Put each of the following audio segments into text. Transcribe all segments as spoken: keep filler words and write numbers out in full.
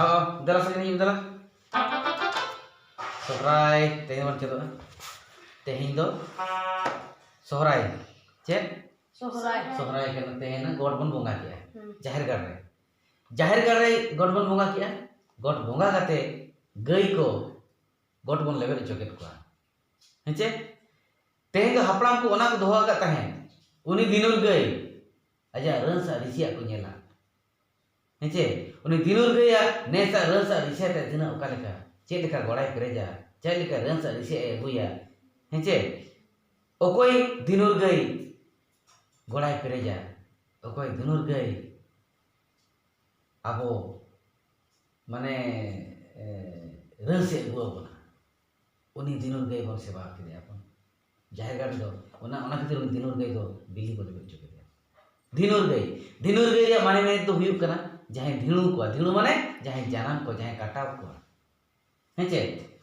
ᱟᱵᱚ ᱫᱮᱞᱟ ᱥᱮ ᱱᱤᱭᱟᱹ ᱫᱮᱞᱟ᱾ ᱥᱚᱦᱨᱟᱭ ᱛᱮᱦᱮᱧ ᱵᱚᱱ ᱪᱮᱫᱚᱜᱼᱟ᱾ ᱛᱮᱦᱮᱧ ᱫᱚ ᱥᱚᱦᱨᱟᱭ᱾ ᱪᱮᱫ? ᱥᱚᱦᱨᱟᱭ᱾ ᱥᱚᱦᱨᱟᱭ ᱠᱟᱱᱟ᱾ ᱛᱮᱦᱮᱧ ᱜᱚᱴ ᱵᱚᱱ ᱵᱚᱸᱜᱟ ᱠᱮᱜᱼᱟ᱾ ᱦᱩᱸ᱾ ᱡᱟᱦᱮᱨ ᱜᱟᱲ ᱨᱮ᱾ ᱡᱟᱦᱮᱨ ᱜᱟᱲ ᱨᱮ ᱜᱚᱴ ᱵᱚᱱ ᱵᱚᱸᱜᱟ ᱠᱮᱜᱼᱟ᱾ ᱜᱚᱴ ᱵᱚᱸᱜᱟ ᱠᱟᱛᱮ ᱜᱟᱹᱭ ᱠᱚ ᱜᱚᱴ ᱵᱚᱱ ᱞᱮᱵᱮᱫ ᱦᱚᱪᱚ ᱠᱮᱫ ᱠᱚᱣᱟ᱾ ᱦᱮᱸᱪᱮ? ᱛᱮᱦᱮᱧ ᱫᱚ ᱦᱟᱯᱲᱟᱢ ᱠᱚ ᱚᱱᱟ ᱠᱚ ᱫᱚᱦᱚ ᱟᱠᱟᱫ ᱛᱟᱦᱮᱸᱫ᱾ ᱩᱱᱤ ᱫᱤᱱᱩᱨ ᱜᱟᱹᱭ ᱟᱡᱟᱜ ᱨᱟᱹᱥ ᱟᱨ ᱨᱤᱥᱤᱭᱟᱜ ᱠᱚ ᱧᱮᱞᱟ᱾ ᱦᱮᱸᱪᱮ? ᱩᱱᱤ ᱫᱤᱱᱩᱨ ᱜᱟᱹᱭᱟᱜ ᱱᱮᱥᱟᱜ ᱨᱟᱹᱥ ᱟᱨ ᱨᱤᱥᱤᱭᱟᱜ ᱛᱮ ᱛᱤᱱᱟᱹᱜ ᱚᱠᱟ ᱞᱮᱠᱟ, ᱪᱮᱫ ᱞᱮᱠᱟ ᱜᱚᱲᱟᱭ ᱯᱮᱨᱮᱡᱟ, ᱪᱮᱫ ᱞᱮᱠᱟ ᱨᱟᱹᱥ ᱟᱨ ᱨᱤᱥᱤᱭᱟᱜ ᱮ ᱟᱹᱜᱩᱭᱟ᱾ ᱦᱮᱸᱪᱮ? ᱚᱠᱚᱭ ᱫᱤᱱᱩᱨ ᱜᱟᱹᱭ ᱜᱚᱲᱟᱭ ᱯᱮᱨᱮᱡᱟ, ᱚᱠᱚᱭ ᱫᱤᱱᱩᱨ ᱜᱟᱹᱭ ᱟᱵᱚ ᱢᱟᱱᱮ, ᱮ, ᱨᱟᱹᱥ ᱮ ᱟᱹᱜᱩ ᱟᱵᱚᱱᱟ, ᱩᱱᱤ ᱫᱤᱱᱩᱨ ᱜᱟᱹᱭ ᱵᱚᱱ ᱥᱮᱵᱟ ᱠᱮᱫᱮᱭᱟ ᱵᱚᱱ᱾ ᱡᱟᱦᱮᱨ ᱜᱟᱲ ᱨᱮᱫᱚ ᱚᱱᱟ, ᱚᱱᱟ ᱠᱷᱟᱹᱛᱤᱨ ᱩᱱᱤ ᱫᱤᱱᱩᱨ ᱜᱟᱹᱭ ᱫᱚ ᱵᱤᱞᱤ ᱵᱚᱱ ᱞᱮᱵᱮᱫ ᱦᱚᱪᱚ ᱠᱮᱫᱮᱭᱟ᱾ ᱫᱤᱱᱩᱨ ᱜᱟᱹᱭ, ᱫᱤᱱᱩᱨ ᱜᱟᱹᱭ ᱨᱮᱭᱟᱜ ᱢᱟᱱᱮ ᱢᱮᱱ ᱫᱚ ᱦᱩᱭᱩᱜ ᱠᱟᱱᱟ ᱡᱟᱦᱟᱸᱭ ᱫᱷᱤᱬᱩ ᱠᱚᱣᱟ᱾ ᱫᱷᱤᱬᱩ ᱢᱟᱱᱮ ᱡᱟᱦᱟᱸᱭ ᱡᱟᱱᱟᱢ ᱠᱚᱣᱟ, ᱡᱟᱦᱟᱸᱭ ᱠᱟᱴᱟᱣ ᱠᱚᱣᱟ᱾ ᱦᱮᱸ ᱪᱮ?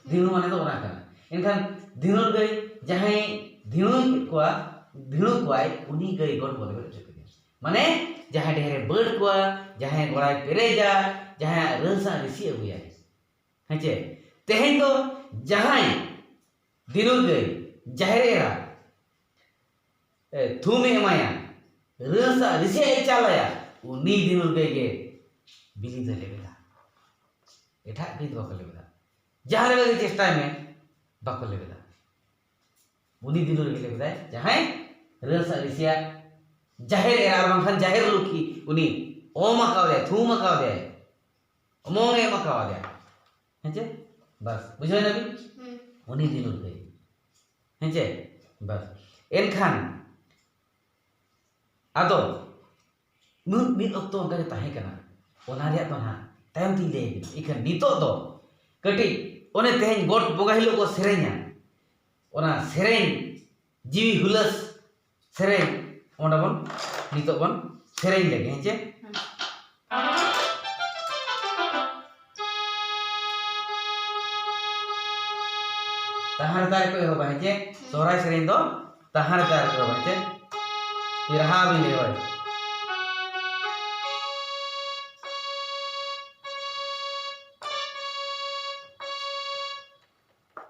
ᱫᱷᱤᱬᱩ ᱢᱟᱱᱮ ᱫᱚ ᱚᱱᱟ ᱠᱟᱱᱟ᱾ ᱮᱱᱠᱷᱟᱱ ᱫᱷᱤᱬᱩ ᱜᱟᱹᱭ ᱡᱟᱦᱟᱸᱭ ᱫᱷᱤᱬᱩ ᱠᱮᱫ ᱠᱚᱣᱟ, ᱫᱷᱤᱬᱩ ᱠᱚᱣᱟᱭ, ᱩᱱᱤ ᱜᱟᱹᱭ ᱜᱚᱴ ᱵᱚᱱ ᱞᱮᱵᱮᱫ ᱦᱚᱪᱚ ᱠᱮᱫᱮᱭᱟ᱾ ᱢᱟᱱᱮ ᱡᱟᱦᱟᱸᱭ ᱰᱷᱮᱨᱮ ᱵᱟᱹᱰ ᱠᱚᱣᱟ, ᱡᱟᱦᱟᱸᱭ ᱜᱚᱲᱟᱭ ᱯᱮᱨᱮᱡᱟ, ᱡᱟᱦᱟᱸᱭᱟᱜ ᱨᱟᱹᱥ ᱟᱨ ᱨᱤᱥᱤ ᱟᱹᱜᱩᱭᱟᱭ᱾ ᱦᱮᱸ ᱪᱮ? ᱛᱮᱦᱮᱧ ᱫᱚ ᱡᱟᱦᱟᱸᱭ ᱫᱤᱱᱩᱨ ᱜᱟᱹᱭ ᱡᱟᱦᱮᱨ ᱮᱨᱟ, ᱮ, ᱛᱷᱩᱢ ᱮ ᱮᱢᱟᱭᱟ, ᱨᱟᱹᱥ ᱟᱨ ᱨᱤᱥᱤᱭᱟᱜ ᱮ ᱪᱟᱞᱟᱭᱟ, ᱩᱱᱤ ᱫᱤᱱᱩᱨ ᱜᱟᱹᱭ ᱜᱮ ᱵᱤᱞᱤ ᱫᱚᱭ ᱞᱮᱵᱮᱫᱟ᱾ ᱮᱴᱟᱜ ᱜᱟᱹᱭ ᱫᱚ ᱵᱟᱠᱚ ᱞᱮᱵᱮᱫᱟ᱾ ᱡᱟᱦᱟᱸ ᱞᱮᱠᱟ ᱜᱮ ᱪᱮᱥᱴᱟᱭ ᱢᱮ, ᱵᱟᱠᱚ ᱞᱮᱵᱮᱫᱟ᱾ ᱩᱱᱤ ᱫᱤᱱᱩᱨ ᱜᱮ ᱞᱮᱵᱮᱫᱟᱭ, ᱡᱟᱦᱟᱸᱭ ᱨᱟᱹᱥ ᱟᱨ ᱨᱤᱥᱤᱭᱟᱜ ᱡᱟᱦᱮᱨ ᱮᱨᱟ ᱟᱨ ᱵᱟᱝᱠᱷᱟᱱ ᱡᱟᱦᱮᱨ ᱞᱚᱠᱠᱷᱤ ᱩᱱᱤ ᱚᱢ ᱟᱠᱟᱣᱟᱫᱮᱭᱟ, ᱛᱷᱩᱢ ᱟᱠᱟᱣᱟᱫᱮᱭᱟᱭ, ᱚᱢᱚᱝ ᱮ ᱮᱢ ᱟᱠᱟᱣᱟᱫᱮᱭᱟ᱾ ᱦᱮᱸ ᱪᱮ? ᱵᱟᱥ, ᱵᱩᱡᱷᱟᱹᱣ ᱮᱱᱟ ᱵᱤᱱ? ᱦᱩᱸ᱾ ᱩᱱᱤ ᱫᱤᱱᱩᱨ ᱜᱟᱹᱭ᱾ ᱦᱮᱸ ᱪᱮ? ᱵᱟᱥ᱾ ᱮᱱᱠᱷᱟᱱ ᱟᱫᱚ ᱢᱤᱫ, ᱢᱤᱫ ᱚᱠᱛᱚ ᱚᱱᱠᱟ ᱜᱮ ᱛᱟᱦᱮᱸ ᱠᱟᱱᱟ, ᱚᱱᱟ ᱨᱮᱭᱟᱜ ᱫᱚ ᱱᱟᱦᱟᱜ ᱛᱟᱭᱚᱢ ᱛᱤᱧ ᱞᱟᱹᱭ ᱟᱵᱤᱱᱟ᱾ ᱤᱠᱷᱟᱹᱱ ᱱᱤᱛᱚᱜ ᱫᱚ ᱠᱟᱹᱴᱤᱡ ᱚᱱᱮ ᱛᱮᱦᱮᱧ ᱜᱚᱴ ᱵᱚᱸᱜᱟ ᱦᱤᱞᱳᱜ ᱠᱚ ᱥᱮᱨᱮᱧᱟ, ᱚᱱᱟ ᱥᱮᱨᱮᱧ, ᱡᱤᱣᱤ ᱦᱩᱞᱟᱹᱥ ᱥᱮᱨᱮᱧ, ᱚᱸᱰᱮ ᱵᱚᱱ ᱱᱤᱛᱚᱜ ᱵᱚᱱ ᱥᱮᱨᱮᱧ ᱞᱮᱜᱮ, ᱦᱮᱸ ᱪᱮ? ᱦᱮᱸ᱾ ᱛᱟᱦᱟᱸ ᱨᱮ ᱫᱟᱨᱮ ᱠᱚ ᱮᱦᱚᱵᱟ, ᱦᱮᱸ ᱪᱮ? ᱥᱚᱦᱨᱟᱭ ᱥᱮᱨᱮᱧ ᱫᱚ ᱛᱟᱦᱟᱸ ᱨᱮ ᱫᱟᱨᱮ ᱠᱚ ᱮᱦᱚᱵᱟ, ᱦᱮᱸ ᱪᱮ? ᱨᱟᱦᱟ ᱵᱤᱱ ᱞᱟᱹᱭ ᱦᱚᱭ᱾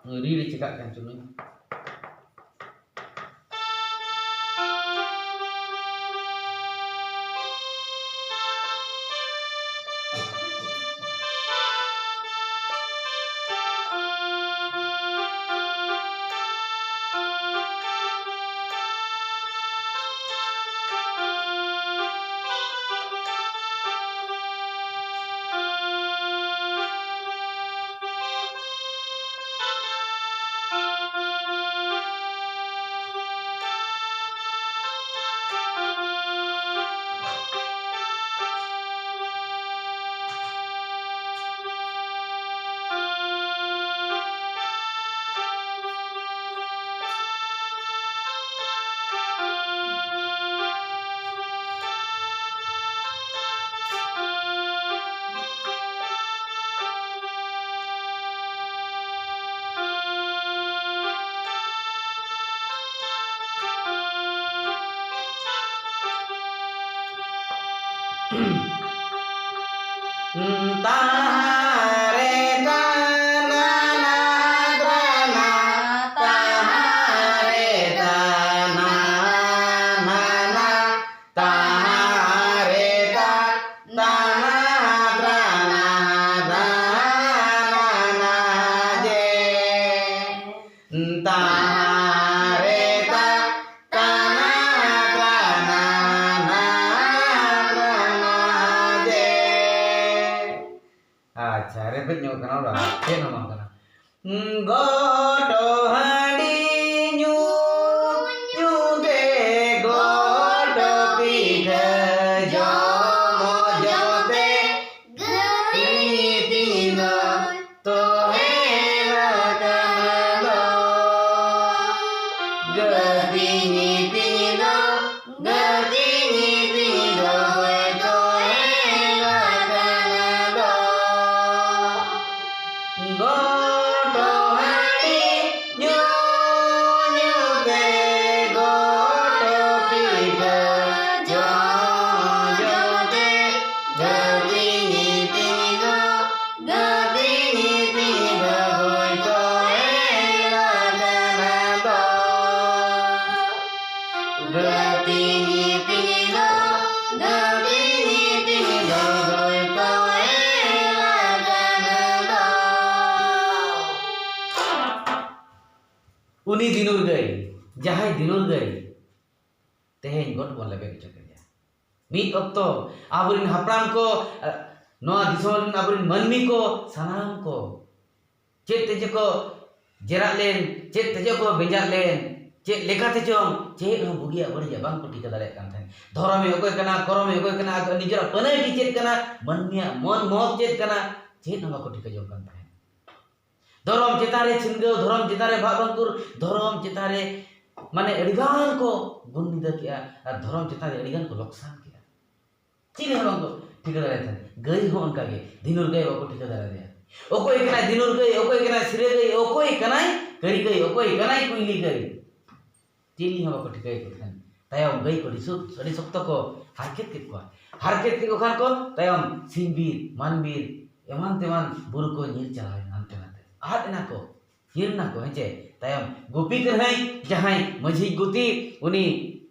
ᱨᱤᱲ ᱪᱤᱠᱟᱹᱜ ᱠᱟᱱ ᱪᱚ ᱱᱩᱭ᱾ ᱛᱟᱦᱟᱨᱮ ᱛᱟᱱᱟ ᱛᱨᱟᱱᱟ, ᱛᱟᱦᱟᱨᱮ ᱛᱟᱱᱟ ᱱᱟᱱᱟ, ᱛᱟᱦᱟᱨᱮ ᱛᱟ ᱛᱟᱱᱟ ᱛᱨᱟᱱᱟ ᱫᱟᱱᱟᱱᱟ ᱡᱮ᱾ ᱛᱟᱦᱟᱨᱮ ᱛᱟ ᱛᱟᱱᱟ ᱛᱨᱟᱱᱟ ᱱᱟᱱᱟ ᱛᱨᱟᱱᱟ ᱡᱮ᱾ ᱟᱪᱪᱷᱟ, ᱨᱮᱵᱮᱫ ᱧᱚᱜ ᱠᱟᱱᱟ ᱚᱱᱟ᱾ ᱪᱮᱫ ᱦᱚᱸ ᱵᱟᱝ ᱠᱟᱱᱟ᱾ ᱜᱚᱴᱚ ᱦᱟᱺᱰᱤ ᱧᱩ, ᱧᱩ ᱛᱮ ᱜᱚᱴᱚ ᱯᱤᱴᱷᱟᱹ ᱡᱚᱢ ᱡᱚᱢ ᱛᱮ ᱜᱟᱹᱛᱤᱧ ᱛᱤᱧ ᱫᱚ ᱛᱚᱦᱮᱞ ᱟᱠᱟᱱᱟ ᱫᱚ᱾ ᱜᱟᱹᱛᱤᱧ ᱛᱤᱧ ᱫᱚ, ᱜᱟᱹᱛᱤᱧ ᱛᱤᱧ ᱫᱚ ᱛᱚᱦᱮᱞ ᱟᱠᱟᱱᱟ ᱫᱚ᱾ ᱜᱚᱴᱚ ᱦᱟᱺᱰᱤ ᱧᱩ ᱩᱱᱤ ᱫᱤᱱᱩᱨ ᱜᱟᱹᱭ, ᱡᱟᱦᱟᱸᱭ ᱫᱤᱱᱩᱨ ᱜᱟᱹᱭ, ᱛᱮᱦᱮᱧ ᱜᱚᱴ ᱵᱚᱱ ᱞᱮᱵᱮᱫ ᱦᱚᱪᱚ ᱠᱮᱫᱮᱭᱟ᱾ ᱢᱤᱫ ᱚᱠᱛᱚ ᱟᱵᱚᱨᱮᱱ ᱦᱟᱯᱲᱟᱢ ᱠᱚ, ᱱᱚᱣᱟ ᱫᱤᱥᱚᱢ ᱨᱮᱱ ᱟᱵᱚᱨᱮᱱ ᱢᱟᱹᱱᱢᱤ ᱠᱚ, ᱥᱟᱱᱟᱢ ᱠᱚ ᱪᱮᱫ ᱛᱮᱪᱚ ᱠᱚ ᱡᱮᱨᱟᱜ ᱞᱮᱱ, ᱪᱮᱫ ᱛᱮᱪᱚ ᱠᱚ ᱵᱮᱸᱡᱟᱜ ᱞᱮᱱ, ᱪᱮᱫ ᱞᱮᱠᱟ ᱛᱮᱪᱚᱝ ᱪᱮᱫ ᱦᱚᱸ ᱵᱩᱜᱤᱭᱟᱜ ᱵᱟᱹᱲᱤᱡᱟᱜ ᱵᱟᱝ ᱠᱚ ᱴᱷᱤᱠᱟᱹ ᱫᱟᱲᱮᱭᱟᱜ ᱠᱟᱱ ᱛᱟᱦᱮᱸᱫ᱾ ᱫᱷᱚᱨᱚᱢᱮ ᱚᱠᱚᱭ ᱠᱟᱱᱟ, ᱠᱚᱨᱚᱢᱮ ᱚᱠᱚᱭ ᱠᱟᱱᱟ, ᱟᱠᱚ ᱱᱤᱡᱮᱨᱟᱜ ᱯᱟᱹᱱᱟᱹᱭ ᱜᱮ ᱪᱮᱫ ᱠᱟᱱᱟ, ᱢᱟᱹᱱᱢᱤᱭᱟᱜ ᱢᱚᱱ ᱢᱚᱦᱚᱛ ᱪᱮᱫ ᱠᱟᱱᱟ, ᱪᱮᱫ ᱦᱚᱸ ᱵᱟᱠᱚ ᱴᱷᱤᱠᱟᱹ ᱡᱚᱝ ᱠᱟᱱ ᱛᱟᱦᱮᱸᱫ᱾ ᱫᱷᱚᱨᱚᱢ ᱪᱮᱛᱟᱱ ᱨᱮ ᱪᱷᱤᱱᱜᱟᱹᱣ, ᱫᱷᱚᱨᱚᱢ ᱪᱮᱛᱟᱱ ᱨᱮ ᱵᱷᱟᱜ ᱵᱷᱟᱹᱠᱩᱨ, ᱫᱷᱚᱨᱚᱢ ᱪᱮᱛᱟᱱ ᱨᱮ ᱢᱟᱱᱮ ᱟᱹᱰᱤ ᱜᱟᱱ ᱠᱚ ᱜᱩᱱ ᱱᱤᱫᱟᱹ ᱠᱮᱜᱼᱟ ᱟᱨ ᱫᱷᱚᱨᱚᱢ ᱪᱮᱛᱟᱱ ᱨᱮ ᱟᱹᱰᱤ ᱜᱟᱱ ᱠᱚ ᱞᱚᱠᱥᱟᱱ ᱠᱮᱜᱼᱟ᱾ ᱪᱮᱫ ᱦᱚᱸ ᱵᱟᱝ ᱠᱚ ᱴᱷᱤᱠᱟᱹ ᱫᱟᱲᱮᱭᱟᱜ ᱛᱟᱦᱮᱸᱫ᱾ ᱜᱟᱹᱭ ᱦᱚᱸ ᱚᱱᱠᱟ ᱜᱮ, ᱫᱷᱤᱱᱩᱨ ᱜᱟᱹᱭ ᱵᱟᱠᱚ ᱴᱷᱤᱠᱟᱹ ᱫᱟᱲᱮᱭᱟᱫᱮᱭᱟ᱾ ᱚᱠᱚᱭ ᱠᱟᱱᱟᱭ ᱫᱷᱤᱱᱩᱨ ᱜᱟᱹᱭ, ᱚᱠᱚᱭ ᱠᱟᱱᱟᱭ ᱥᱤᱨᱟᱹ ᱜᱟᱹᱭ, ᱚᱠᱚᱭ ᱠᱟᱱᱟᱭ ᱠᱟᱹᱨᱤ ᱜᱟᱹᱭ, ᱚᱠᱚᱭ ᱠᱟᱱᱟᱭ ᱠᱩᱭᱞᱤ ᱜᱟᱹᱭ? ᱪᱤᱞᱤ ᱦᱚᱸ ᱵᱟᱠᱚ ᱴᱷᱤᱠᱟᱹᱭᱮᱫ ᱠᱚ ᱛᱟᱦᱮᱸᱫ᱾ ᱛᱟᱭᱚᱢ ᱜᱟᱹᱭ ᱠᱚ ᱟᱹᱰᱤ ᱥᱚᱠ-, ᱟᱹᱰᱤ ᱥᱚᱠᱛᱚ ᱠᱚ ᱦᱟᱨᱠᱮᱛ ᱠᱮᱫ ᱠᱚᱣᱟ᱾ ᱦᱟᱨᱠᱮᱛ ᱠᱮᱫ ᱠᱚ ᱠᱷᱟᱱ ᱠᱚ ᱛᱟᱭᱚᱢ ᱥᱤᱢ ᱵᱤᱨ, ᱢᱟᱱ ᱵᱤᱨ, ᱮᱢᱟᱱ ᱛᱮᱢᱟᱱ ᱵᱩᱨᱩ ᱠᱚ ᱧᱤᱨ ᱪᱟᱞᱟᱣ ᱮᱱᱟ ᱦᱟᱱᱛᱮ ᱱᱟᱛᱮ᱾ ᱟᱫ ᱮᱱᱟ ᱠᱚ, ᱧᱤᱨ ᱮᱱᱟ ᱠᱚ, ᱦᱮᱸ ᱪᱮ? ᱛᱟᱭᱚᱢ ᱜᱩᱯᱤ ᱠᱟᱹᱱᱦᱟᱹᱭ ᱡᱟᱦᱟᱸᱭ ᱢᱟᱹᱡᱷᱤ ᱜᱩᱛᱤ, ᱩᱱᱤ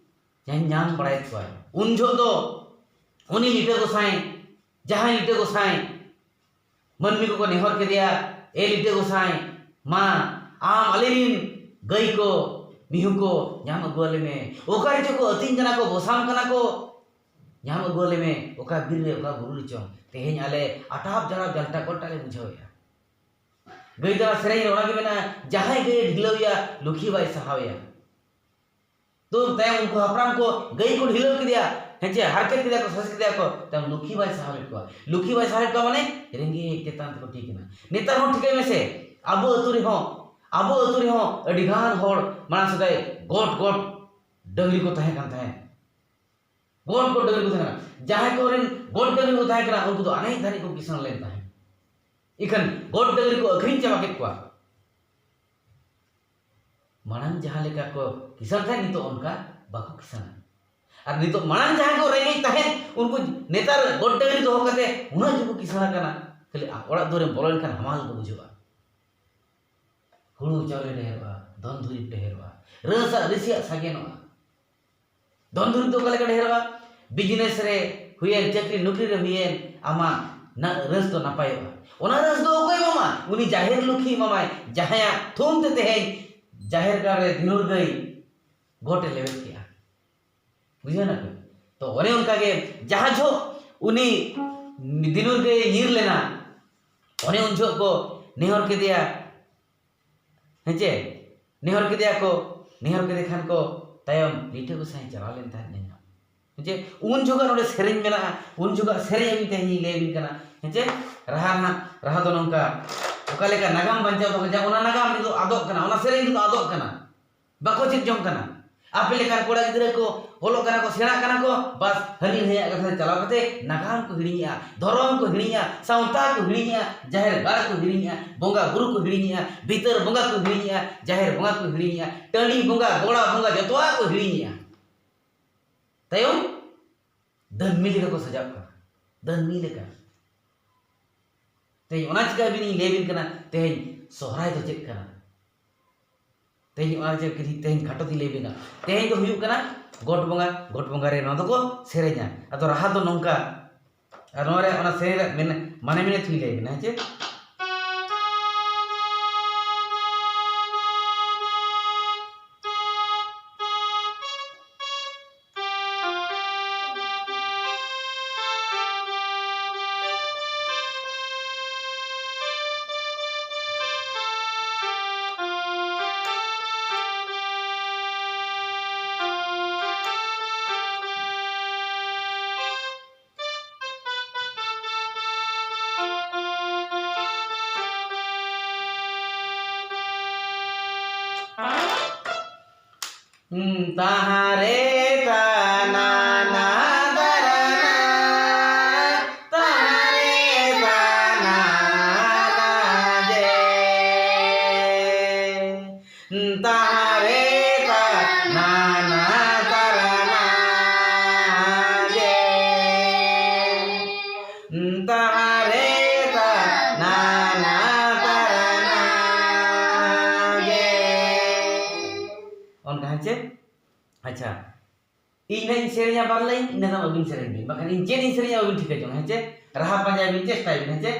ᱧᱟᱢ, ᱧᱟᱢ ᱵᱟᱲᱟᱭᱮᱫ ᱠᱚᱣᱟᱭ᱾ ᱩᱱ ᱡᱚᱦᱚᱜ ᱫᱚ ᱩᱱᱤ ᱞᱤᱴᱟᱹ ᱜᱚᱸᱥᱟᱭ, ᱡᱟᱦᱟᱸᱭ ᱞᱤᱴᱟᱹ ᱜᱚᱸᱥᱟᱭ ᱢᱟᱹᱱᱢᱤ ᱠᱚᱠᱚ ᱱᱮᱦᱚᱨ ᱠᱮᱫᱮᱭᱟ, "ᱮ ᱞᱤᱴᱟᱹ ᱜᱚᱸᱥᱟᱭ, ᱢᱟ ᱟᱢ ᱟᱞᱮ ᱨᱤᱱ ᱜᱟᱹᱭ ᱠᱚ, ᱢᱤᱦᱩ ᱠᱚ ᱧᱟᱢ ᱟᱹᱜᱩ ᱟᱞᱮ ᱢᱮ᱾ ᱚᱠᱟ ᱨᱮᱪᱚ ᱠᱚ ᱟᱹᱛᱤᱧ ᱠᱟᱱᱟ ᱠᱚ, ᱵᱚᱥᱟᱢ ᱠᱟᱱᱟ ᱠᱚ, ᱧᱟᱢ ᱟᱹᱜᱩ ᱟᱞᱮ ᱢᱮ, ᱚᱠᱟ ᱵᱤᱨ ᱨᱮ, ᱚᱠᱟ ᱵᱩᱨᱩ ᱨᱮᱪᱚᱝ᱾ ᱛᱮᱦᱮᱧ ᱟᱞᱮ ᱟᱴᱟᱯ ᱡᱟᱲᱟᱯ ᱡᱟᱞᱴᱟ ᱠᱚᱴᱟ ᱞᱮ ᱵᱩᱡᱷᱟᱹᱣᱮᱫᱼᱟ᱾" ᱜᱟᱹᱭ ᱫᱟᱬᱟ ᱥᱮᱨᱮᱧ ᱨᱮ ᱚᱱᱟ ᱜᱮ ᱢᱮᱱᱟᱜᱼᱟ, "ᱡᱟᱦᱟᱸᱭ ᱜᱟᱹᱭ ᱰᱷᱤᱞᱟᱹᱣᱮᱭᱟ, ᱞᱩᱠᱷᱤ ᱵᱟᱭ ᱥᱟᱦᱟᱣᱮᱭᱟ᱾" ᱛᱚ ᱛᱟᱭᱚᱢ ᱩᱱᱠᱩ ᱦᱟᱯᱲᱟᱢ ᱠᱚ ᱜᱟᱹᱭ ᱠᱚ ᱰᱷᱤᱞᱟᱹᱣ ᱠᱮᱫᱮᱭᱟ, ᱦᱮᱸ ᱪᱮ, ᱦᱟᱨᱠᱮᱛ ᱠᱮᱫᱮᱭᱟ ᱠᱚ, ᱥᱟᱥᱮᱛ ᱠᱮᱫᱮᱭᱟ ᱠᱚ, ᱛᱟᱭᱚᱢ ᱞᱩᱠᱷᱤ ᱵᱟᱭ ᱥᱟᱦᱟᱣ ᱞᱮᱫ ᱠᱚᱣᱟ᱾ ᱞᱩᱠᱷᱤ ᱵᱟᱭ ᱥᱟᱦᱟᱣ ᱞᱮᱫ ᱠᱚᱣᱟ ᱢᱟᱱᱮ ᱨᱮᱸᱜᱮᱡ ᱛᱮᱛᱟᱝ ᱛᱮᱠᱚ ᱴᱷᱤᱠ ᱮᱱᱟ᱾ ᱱᱮᱛᱟᱨ ᱦᱚᱸ ᱴᱷᱤᱠᱟᱹᱭ ᱢᱮᱥᱮ, ᱟᱵᱚ ᱟᱹᱛᱩ ᱨᱮᱦᱚᱸ, ᱟᱵᱚ ᱟᱹᱛᱩ ᱨᱮᱦᱚᱸ ᱟᱹᱰᱤ ᱜᱟᱱ ᱦᱚᱲ ᱢᱟᱲᱟᱝ ᱥᱮᱫᱟᱭ ᱜᱚᱴ ᱜᱚᱴ ᱰᱟᱹᱝᱨᱤ ᱠᱚ ᱛᱟᱦᱮᱸ ᱠᱟᱱ ᱛᱟᱦᱮᱸᱫ᱾ ᱜᱚᱴ ᱜᱚᱴ ᱰᱟᱹᱝᱨᱤ ᱠᱚ ᱛᱟᱦᱮᱸ ᱠᱟᱱᱟ᱾ ᱡᱟᱦᱟᱸᱭ ᱠᱚᱨᱮᱱ ᱜᱚᱴ ᱰᱟᱹᱝᱨᱤ ᱠᱚ ᱛᱟᱦᱮᱸ ᱠᱟᱱᱟ, ᱩᱱᱠᱩ ᱫᱚ ᱟᱱᱮᱡ ᱫᱷᱟᱱᱮᱡ ᱠᱚ ᱠᱤᱥᱟᱹᱬ ᱞᱮᱱ ᱛᱟᱦᱮᱸᱫ᱾ ᱤᱠᱷᱟᱹᱱ ᱜᱚᱴ ᱰᱟᱹᱝᱨᱤ ᱠᱚ ᱟᱹᱠᱷᱨᱤᱧ ᱪᱟᱵᱟ ᱠᱮᱫ ᱠᱚᱣᱟ᱾ ᱢᱟᱲᱟᱝ ᱡᱟᱦᱟᱸ ᱞᱮᱠᱟ ᱠᱚ ᱠᱤᱥᱟᱹᱬ ᱛᱟᱦᱮᱸᱫ, ᱱᱤᱛᱚᱜ ᱚᱱᱠᱟ ᱵᱟᱠᱚ ᱠᱤᱥᱟᱹᱬᱟ᱾ ᱟᱨ ᱱᱤᱛᱚᱜ ᱢᱟᱲᱟᱝ ᱡᱟᱦᱟᱸᱭ ᱠᱚ ᱨᱮᱸᱜᱮᱡ ᱛᱟᱦᱮᱸᱫ, ᱩᱱᱠᱩ ᱱᱮᱛᱟᱨ ᱜᱚᱴ ᱰᱟᱹᱝᱨᱤ ᱫᱚᱦᱚ ᱠᱟᱛᱮ ᱩᱱᱟᱹᱜ ᱜᱮᱠᱚ ᱠᱤᱥᱟᱹᱬ ᱟᱠᱟᱱᱟ᱾ ᱠᱷᱟᱹᱞᱤ ᱚᱲᱟᱜ ᱫᱩᱣᱟᱹᱨᱮᱢ ᱵᱚᱞᱚ ᱞᱮᱱᱠᱷᱟᱱ ᱦᱟᱢᱟᱞ ᱜᱮ ᱵᱩᱡᱷᱟᱹᱜᱼᱟ᱾ ᱦᱩᱲᱩ ᱪᱟᱣᱞᱮ ᱰᱷᱮᱨᱚᱜᱼᱟ, ᱫᱷᱚᱱ ᱫᱩᱨᱤᱵᱽ ᱰᱷᱮᱨᱚᱜᱼᱟ, ᱨᱟᱹᱥᱟᱜ ᱨᱟᱹᱥᱤᱭᱟᱜ ᱥᱟᱜᱮᱱᱚᱜᱼᱟ᱾ ᱫᱷᱚᱱ ᱫᱩᱨᱤᱵᱽ ᱫᱚ ᱚᱠᱟ ᱞᱮᱠᱟ ᱰᱷᱮᱨᱚᱜᱼᱟ? ᱵᱤᱡᱽᱱᱮᱥ ᱨᱮ ᱦᱩᱭᱮᱱ, ᱪᱟᱹᱠᱨᱤ ᱱᱚᱠᱨᱤ ᱨᱮ ᱦᱩᱭᱮᱱ, ᱟᱢᱟᱜ ᱱᱟ-, ᱨᱟᱹᱥ ᱫᱚ ᱱᱟᱯᱟᱭᱚᱜᱼᱟ᱾ ᱚᱱᱟ ᱨᱟᱹᱥ ᱫᱚ ᱚᱠᱚᱭ ᱮᱢᱟᱢᱟ? ᱩᱱᱤ ᱡᱟᱦᱮᱨ ᱞᱩᱠᱷᱤ ᱮᱢᱟᱢᱟᱭ, ᱡᱟᱦᱟᱸᱭᱟᱜ ᱛᱷᱩᱢ ᱛᱮ ᱛᱮᱦᱮᱧ ᱡᱟᱦᱮᱨ ᱜᱟᱲ ᱨᱮ ᱫᱤᱱᱩᱨ ᱜᱟᱹᱭ ᱜᱚᱴ ᱮ ᱞᱮᱵᱮᱫ ᱠᱮᱜᱼᱟ᱾ ᱵᱩᱡᱷᱟᱹᱣ ᱱᱟ ᱯᱮ? ᱛᱚ ᱚᱱᱮ ᱚᱱᱠᱟ ᱜᱮ ᱡᱟᱦᱟᱸ ᱡᱚᱦᱚᱜ ᱩᱱᱤ ᱫᱤᱱᱩᱨ ᱜᱟᱹᱭ ᱧᱤᱨ ᱞᱮᱱᱟ, ᱚᱱᱮ ᱩᱱ ᱡᱚᱦᱚᱜ ᱠᱚ ᱱᱮᱦᱚᱨ ᱠᱮᱫᱮᱭᱟ, ᱦᱮᱸ ᱪᱮ? ᱱᱮᱦᱚᱨ ᱠᱮᱫᱮᱭᱟ ᱠᱚ, ᱱᱮᱦᱚᱨ ᱠᱮᱫᱮ ᱠᱷᱟᱱ ᱠᱚ ᱛᱟᱭᱚᱢ ᱞᱤᱴᱷᱟᱹ ᱜᱚᱸᱥᱟᱭ ᱪᱟᱞᱟᱣ ᱞᱮᱱ ᱛᱟᱦᱮᱸᱫ ᱱᱮᱦᱚᱨ᱾ ᱦᱮᱸ ᱪᱮ? ᱩᱱ ᱡᱚᱦᱚᱜ ᱱᱚᱰᱮ ᱥᱮᱨᱮᱧ ᱢᱮᱱᱟᱜᱼᱟ, ᱩᱱ ᱡᱚᱦᱚᱜ ᱥᱮᱨᱮᱧ ᱟᱹᱞᱤᱧ ᱛᱮᱦᱮᱧ ᱞᱤᱧ ᱞᱟᱹᱭ ᱟᱵᱤᱱ ᱠᱟᱱᱟ᱾ ᱦᱮᱸ ᱪᱮ? ᱨᱟᱦᱟ ᱨᱮᱱᱟᱜ, ᱨᱟᱦᱟ ᱫᱚ ᱱᱚᱝᱠᱟ, ᱚᱠᱟ ᱞᱮᱠᱟ ᱱᱟᱜᱟᱢ ᱵᱟᱧᱪᱟᱣ ᱫᱚᱦᱚ, ᱡᱟ ᱚᱱᱟ ᱱᱟᱜᱟᱢ ᱱᱤᱛᱚᱜ ᱟᱫᱚᱜ ᱠᱟᱱᱟ, ᱚᱱᱟ ᱥᱮᱨᱮᱧ ᱱᱤᱛᱚᱜ ᱟᱫᱚᱜ ᱠᱟᱱᱟ, ᱵᱟᱠᱚ ᱪᱮᱫ ᱡᱚᱝ ᱠᱟᱱᱟ᱾ ᱟᱯᱮ ᱞᱮᱠᱟᱱ ᱠᱚᱲᱟ ᱜᱤᱫᱽᱨᱟᱹ ᱠᱚ ᱚᱞᱚᱜ ᱠᱟᱱᱟ ᱠᱚ, ᱥᱮᱬᱟᱜ ᱠᱟᱱᱟ ᱠᱚ, ᱵᱟᱥ ᱦᱟᱹᱱᱤ ᱱᱟᱹᱭᱟᱜ ᱠᱟᱛᱷᱟ ᱨᱮ ᱪᱟᱞᱟᱣ ᱠᱟᱛᱮ ᱱᱟᱜᱟᱢ ᱠᱚ ᱦᱤᱲᱤᱧᱮᱜᱼᱟ, ᱫᱷᱚᱨᱚᱢ ᱠᱚ ᱦᱤᱲᱤᱧᱮᱜᱼᱟ, ᱥᱟᱶᱛᱟ ᱠᱚ ᱦᱤᱲᱤᱧᱮᱜᱼᱟ, ᱡᱟᱦᱮᱨ ᱜᱟᱲ ᱠᱚ ᱦᱤᱲᱤᱧᱮᱜᱼᱟ, ᱵᱚᱸᱜᱟ ᱵᱩᱨᱩ ᱠᱚ ᱦᱤᱲᱤᱧᱮᱜᱼᱟ, ᱵᱷᱤᱛᱟᱹᱨ ᱵᱚᱸᱜᱟ ᱠᱚ ᱦᱤᱲᱤᱧᱮᱜᱼᱟ, ᱡᱟᱦᱮᱨ ᱵᱚᱸᱜᱟ ᱠᱚ ᱦᱤᱲᱤᱧᱮᱜᱼᱟ, ᱴᱟᱺᱰᱤ ᱵᱚᱸᱜᱟ, ᱜᱚᱲᱟ ᱵᱚᱸᱜᱟ, ᱡᱚᱛᱚᱣᱟᱜ ᱠᱚ ᱦᱤᱲᱤᱧᱮᱜᱼᱟ᱾ ᱛᱟᱭᱚᱢ ᱫᱟᱹᱱᱢᱤ ᱞᱮᱠᱟ ᱠᱚ ᱥᱟᱡᱟᱜ ᱠᱟᱱᱟ, ᱫᱟᱹᱱᱢᱤ ᱞᱮᱠᱟ᱾ ᱛᱮᱦᱮᱧ ᱚᱱᱟ ᱪᱤᱠᱟᱹ ᱟᱹᱵᱤᱱ ᱤᱧ ᱞᱟᱹᱭ ᱟᱹᱵᱤᱱ ᱠᱟᱱᱟ, ᱛᱮᱦᱮᱧ ᱥᱚᱦᱨᱟᱭ ᱫᱚ ᱪᱮᱫ ᱠᱟᱱᱟ? ᱛᱮᱦᱮᱧ ᱚᱱᱟ ᱪᱮᱫ ᱠᱟᱹᱴᱤᱡ ᱛᱮᱦᱮᱧ ᱠᱷᱟᱴᱚ ᱛᱮᱧ ᱞᱟᱹᱭ ᱟᱹᱵᱤᱱᱟ᱾ ᱛᱮᱦᱮᱧ ᱫᱚ ᱦᱩᱭᱩᱜ ᱠᱟᱱᱟ ᱜᱚᱴ ᱵᱚᱸᱜᱟ, ᱜᱚᱴ ᱵᱚᱸᱜᱟ ᱨᱮ ᱱᱚᱣᱟ ᱫᱚᱠᱚ ᱥᱮᱨᱮᱧᱟ᱾ ᱟᱫᱚ ᱨᱟᱦᱟ ᱫᱚ ᱱᱚᱝᱠᱟ, ᱟᱨ ᱱᱚᱣᱟ ᱨᱮ ᱚᱱᱟ ᱥᱮᱨᱮᱧ ᱨᱮᱭᱟᱜ ᱢᱮᱱ-, ᱢᱟᱱᱮ ᱢᱮᱱᱮ ᱛᱷᱩᱭ ᱞᱟᱹᱭ ᱟᱹᱵᱤᱱᱟ, ᱦᱮᱸ ᱪᱮ? ᱛᱟᱦᱟᱨᱮ ᱛᱟᱱᱟ ᱱᱟ ᱫᱟᱨᱟᱱᱟ, ᱛᱟᱦᱟᱨᱮ ᱛᱟᱱᱟ ᱱᱟ ᱡᱮ᱾ ᱛᱟᱦᱟᱨᱮ ᱛᱟᱱᱟ ᱱᱟ ᱫᱟᱨᱟᱱᱟ ᱡᱮ᱾ ᱛᱟᱦᱟᱨᱮ ᱛᱟᱱᱟ ᱱᱟ ᱫᱟᱨᱟᱱᱟ ᱡᱮ᱾ ᱚᱱᱠᱟ ᱦᱮᱸ ᱪᱮ? ᱟᱪᱪᱷᱟ, ᱤᱧ ᱱᱟᱜ ᱤᱧ ᱥᱮᱨᱮᱧᱟ ᱵᱟᱨ ᱞᱟᱭᱤᱱ, ᱤᱱᱟᱹ ᱛᱟᱭᱚᱢ ᱟᱹᱵᱤᱱ ᱥᱮᱨᱮᱧ ᱵᱤᱱ, ᱵᱟᱠᱷᱟᱱ ᱤᱧ ᱪᱮᱫ ᱤᱧ ᱥᱮᱨᱮᱧᱟ ᱵᱟᱹᱵᱤᱱ ᱴᱷᱤᱠᱟᱹ ᱡᱚᱝᱟ, ᱦᱮᱸ ᱪᱮ? ᱨᱟᱦᱟ ᱯᱟᱸᱡᱟᱭ ᱵᱤᱱ, ᱪᱮᱥᱴᱟᱭ ᱵᱤᱱ, ᱦᱮᱸ ᱪᱮ?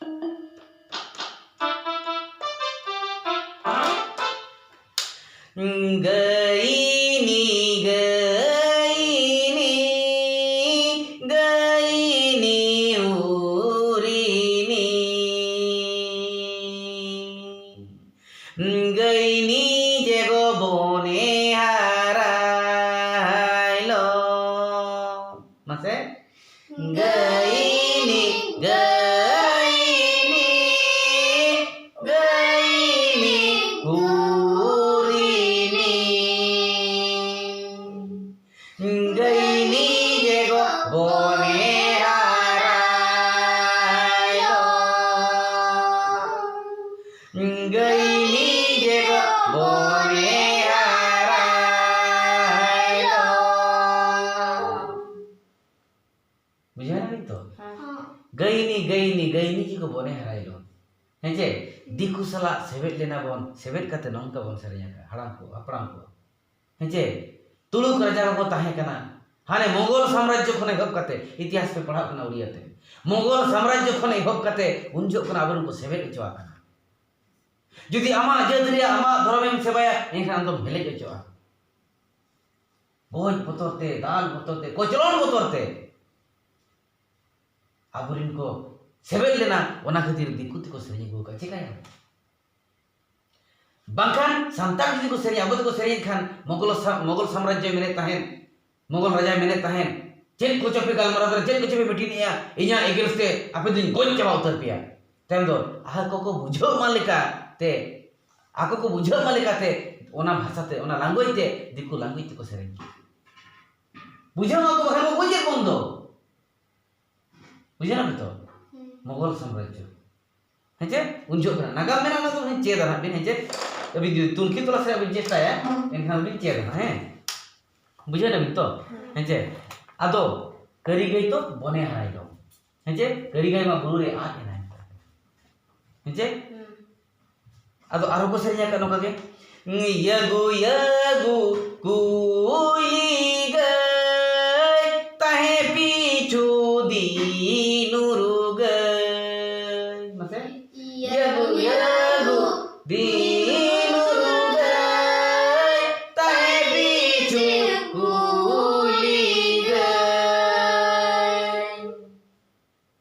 ᱦᱩᱸ᱾ ᱜᱟᱹᱭᱱᱤ, ᱜᱟᱹᱭᱱᱤ, ᱜᱟᱹᱭᱱᱤ ᱩᱨᱤᱱᱤ᱾ ᱜᱟᱹᱭᱱᱤ ᱡᱮᱜᱚ ᱵᱚᱱᱮ ᱦᱟᱨᱟᱭᱞᱚ᱾ ᱢᱟᱥᱮ᱾ ᱜᱟᱹᱭᱱᱤ, ᱜᱟᱹᱭᱱᱤ, ᱜᱟᱹᱭᱱᱤ ᱩᱨᱤᱱᱤ᱾ ᱜᱟᱹᱭᱱᱤ ᱡᱮᱜᱚ ᱵᱚᱱᱮ ᱦᱟᱨᱟᱭᱞᱚ᱾ ᱜᱟᱹᱭᱱᱤ ᱡᱮᱜᱚ ᱵᱚᱱᱮ ᱦᱟᱨᱟᱭᱞᱚ᱾ ᱵᱩᱡᱷᱟᱹᱣ ᱮᱱᱟ ᱵᱤᱱ ᱛᱚ? ᱦᱮᱸ᱾ ᱜᱟᱹᱭᱱᱤ, ᱜᱟᱹᱭᱱᱤ, ᱜᱟᱹᱭᱱᱤ ᱡᱮᱜᱚ ᱵᱚᱱᱮ ᱦᱟᱨᱟᱭᱞᱚ᱾ ᱦᱮᱸ ᱪᱮ? ᱫᱤᱠᱩ ᱥᱟᱞᱟᱜ ᱥᱮᱵᱮᱫ ᱞᱮᱱᱟ ᱵᱚᱱ, ᱥᱮᱵᱮᱫ ᱠᱟᱛᱮ ᱱᱚᱝᱠᱟ ᱵᱚᱱ ᱥᱮᱨᱮᱧ ᱟᱠᱟᱫ, ᱦᱟᱲᱟᱢ ᱠᱚ, ᱦᱟᱯᱲᱟᱢ ᱠᱚ᱾ ᱦᱮᱸ ᱪᱮ? ᱛᱩᱲᱩᱠ ᱨᱟᱡᱟ ᱠᱚᱠᱚ ᱛᱟᱦᱮᱸ ᱠᱟᱱᱟ᱾ ᱦᱟᱱᱮ ᱢᱳᱜᱚᱞ ᱥᱟᱢᱨᱟᱡᱽᱡᱚ ᱠᱷᱚᱱ ᱮᱦᱚᱵ ᱠᱟᱛᱮ, ᱤᱛᱤᱦᱟᱥ ᱯᱮ ᱯᱟᱲᱦᱟᱜ ᱠᱟᱱᱟ ᱩᱲᱤᱭᱟ ᱛᱮ, ᱢᱳᱜᱚᱞ ᱥᱟᱢᱨᱟᱡᱽᱡᱚ ᱠᱷᱚᱱ ᱮᱦᱚᱵ ᱠᱟᱛᱮ ᱩᱱ ᱡᱚᱦᱚᱜ ᱠᱷᱚᱱ ᱟᱵᱚᱨᱮᱱ ᱠᱚ ᱥᱮᱵᱮᱫ ᱦᱚᱪᱚ ᱟᱠᱟᱱᱟ᱾ ᱡᱩᱫᱤ ᱟᱢᱟᱜ ᱡᱟᱹᱛ ᱨᱮᱭᱟᱜ ᱟᱢᱟᱜ ᱫᱷᱚᱨᱚᱢᱮᱢ ᱥᱮᱵᱟᱭᱟ, ᱮᱱᱠᱷᱟᱱ ᱟᱢ ᱫᱚᱢ ᱦᱮᱞᱮᱡ ᱚᱪᱚᱜᱼᱟ᱾ ᱜᱚᱡ ᱵᱚᱛᱚᱨ ᱛᱮ, ᱫᱟᱞ ᱵᱚᱛᱚᱨ ᱛᱮ, ᱠᱚᱪᱞᱚᱱ ᱵᱚᱛᱚᱨ ᱛᱮ ᱟᱵᱚᱨᱮᱱ ᱠᱚ ᱥᱮᱵᱮᱫ ᱞᱮᱱᱟ, ᱚᱱᱟ ᱠᱷᱟᱹᱛᱤᱨ ᱫᱤᱠᱩ ᱛᱮᱠᱚ ᱥᱮᱨᱮᱧ ᱟᱹᱜᱩ ᱟᱠᱟᱫ᱾ ᱪᱮᱠᱟᱭᱟ? ᱵᱟᱝᱠᱷᱟᱱ ᱥᱟᱱᱛᱟᱲ ᱡᱩᱫᱤ ᱠᱚ ᱥᱮᱨᱮᱧᱟ, ᱟᱵᱚ ᱛᱮᱠᱚ ᱥᱮᱨᱮᱧᱮᱫ ᱠᱷᱟᱱ, ᱢᱚᱜᱚᱞ ᱥᱟ-, ᱢᱚᱜᱚᱞ ᱥᱟᱢᱨᱟᱡᱽᱡᱚᱭ ᱢᱮᱱᱮᱫ ᱛᱟᱦᱮᱸᱫ, ᱢᱚᱜᱚᱞ ᱨᱟᱡᱟᱭ ᱢᱮᱱᱮᱫ ᱛᱟᱦᱮᱸᱫ, "ᱪᱮᱫ ᱠᱚᱪᱚ ᱯᱮ ᱜᱟᱞᱢᱟᱨᱟᱣ ᱠᱟᱱᱟ, ᱪᱮᱫ ᱠᱚᱪᱚ ᱯᱮ meeting ᱮᱜᱼᱟ, ᱤᱧᱟᱹᱜ against ᱛᱮ ᱟᱯᱮ ᱫᱚᱧ ᱜᱚᱡ ᱪᱟᱵᱟ ᱩᱛᱟᱹᱨ ᱯᱮᱭᱟ᱾" ᱛᱟᱭᱚᱢ ᱫᱚ ᱟᱠᱚ ᱠᱚ ᱵᱩᱡᱷᱟᱹᱣ ᱢᱟ ᱞᱮᱠᱟᱛᱮ, ᱟᱠᱚ ᱠᱚ ᱵᱩᱡᱷᱟᱹᱣ ᱢᱟ ᱞᱮᱠᱟᱛᱮ ᱚᱱᱟ ᱵᱷᱟᱥᱟ ᱛᱮ, ᱚᱱᱟ language ᱛᱮ, ᱫᱤᱠᱩ language ᱛᱮᱠᱚ ᱥᱮᱨᱮᱧ ᱠᱮᱫᱟ᱾ ᱵᱩᱡᱷᱟᱹᱣ ᱢᱟ ᱠᱚ, ᱵᱟᱠᱷᱟᱱ ᱠᱚ ᱜᱚᱡᱮᱫ ᱵᱚᱱ ᱫᱚ᱾ ᱵᱩᱡᱷᱟᱹᱣ ᱱᱟᱯᱮ ᱛᱚ? ᱦᱮᱸ᱾ ᱢᱚᱜᱚᱞ ᱥᱟᱢᱨᱟᱡᱽᱡᱚ᱾ ᱦᱮᱸ ᱪᱮ? ᱩᱱ ᱡᱚᱦᱚᱜ ᱠᱟᱱᱟ᱾ ᱱᱟᱜᱟᱢ ᱢᱮᱱᱟᱜᱼᱟ, ᱚᱱᱟ ᱫᱚ ᱵᱚᱱ ᱪᱮᱫᱟ ᱱᱟᱦᱟᱜ ᱵᱤᱱ, ᱦᱮᱸ ᱪᱮ? ᱟᱹᱵᱤᱱ ᱡᱩᱫᱤ ᱛᱩᱱᱠᱷᱤ ᱛᱚᱞᱟᱥ ᱨᱮᱭᱟᱜ ᱵᱤᱱ ᱪᱮᱥᱴᱟᱭᱟ, ᱮᱱᱠᱷᱟᱱ ᱵᱤᱱ ᱪᱮᱫᱟ ᱱᱟᱦᱟᱜ, ᱦᱮᱸ? ᱵᱩᱡᱷᱟᱹᱣ ᱱᱟᱵᱤᱱ ᱛᱚ? ᱦᱮᱸ ᱪᱮ? ᱟᱫᱚ, ᱠᱟᱹᱨᱤ ᱜᱟᱹᱭ ᱛᱚ ᱵᱚᱱᱮ ᱦᱟᱨᱟᱭ ᱫᱚ᱾ ᱦᱮᱸ ᱪᱮ? ᱠᱟᱹᱨᱤ ᱜᱟᱹᱭ ᱢᱟ ᱵᱩᱨᱩ ᱨᱮ ᱟᱫ ᱮᱱᱟᱭ᱾ ᱦᱮᱸ ᱪᱮ? ᱦᱮᱸ᱾ ᱟᱫᱚ ᱟᱨᱦᱚᱸ ᱠᱚ ᱥᱮᱨᱮᱧ ᱟᱠᱟᱫ ᱱᱚᱝᱠᱟ ᱜᱮ, "ᱭᱟᱹᱜᱩ ᱭᱟᱹᱜᱩ ᱠᱩᱭᱞᱤ ᱜᱟᱹᱭ, ᱛᱟᱦᱮᱸ ᱯᱤᱪᱷᱩ ᱫᱤᱱᱩᱨᱩ ᱜᱟᱹᱭ᱾" ᱢᱟᱥᱮ? ᱭᱟᱹᱜᱩ ᱭᱟᱹᱜᱩ ᱫᱤᱱᱩᱨᱩ ᱜᱟᱹᱭ᱾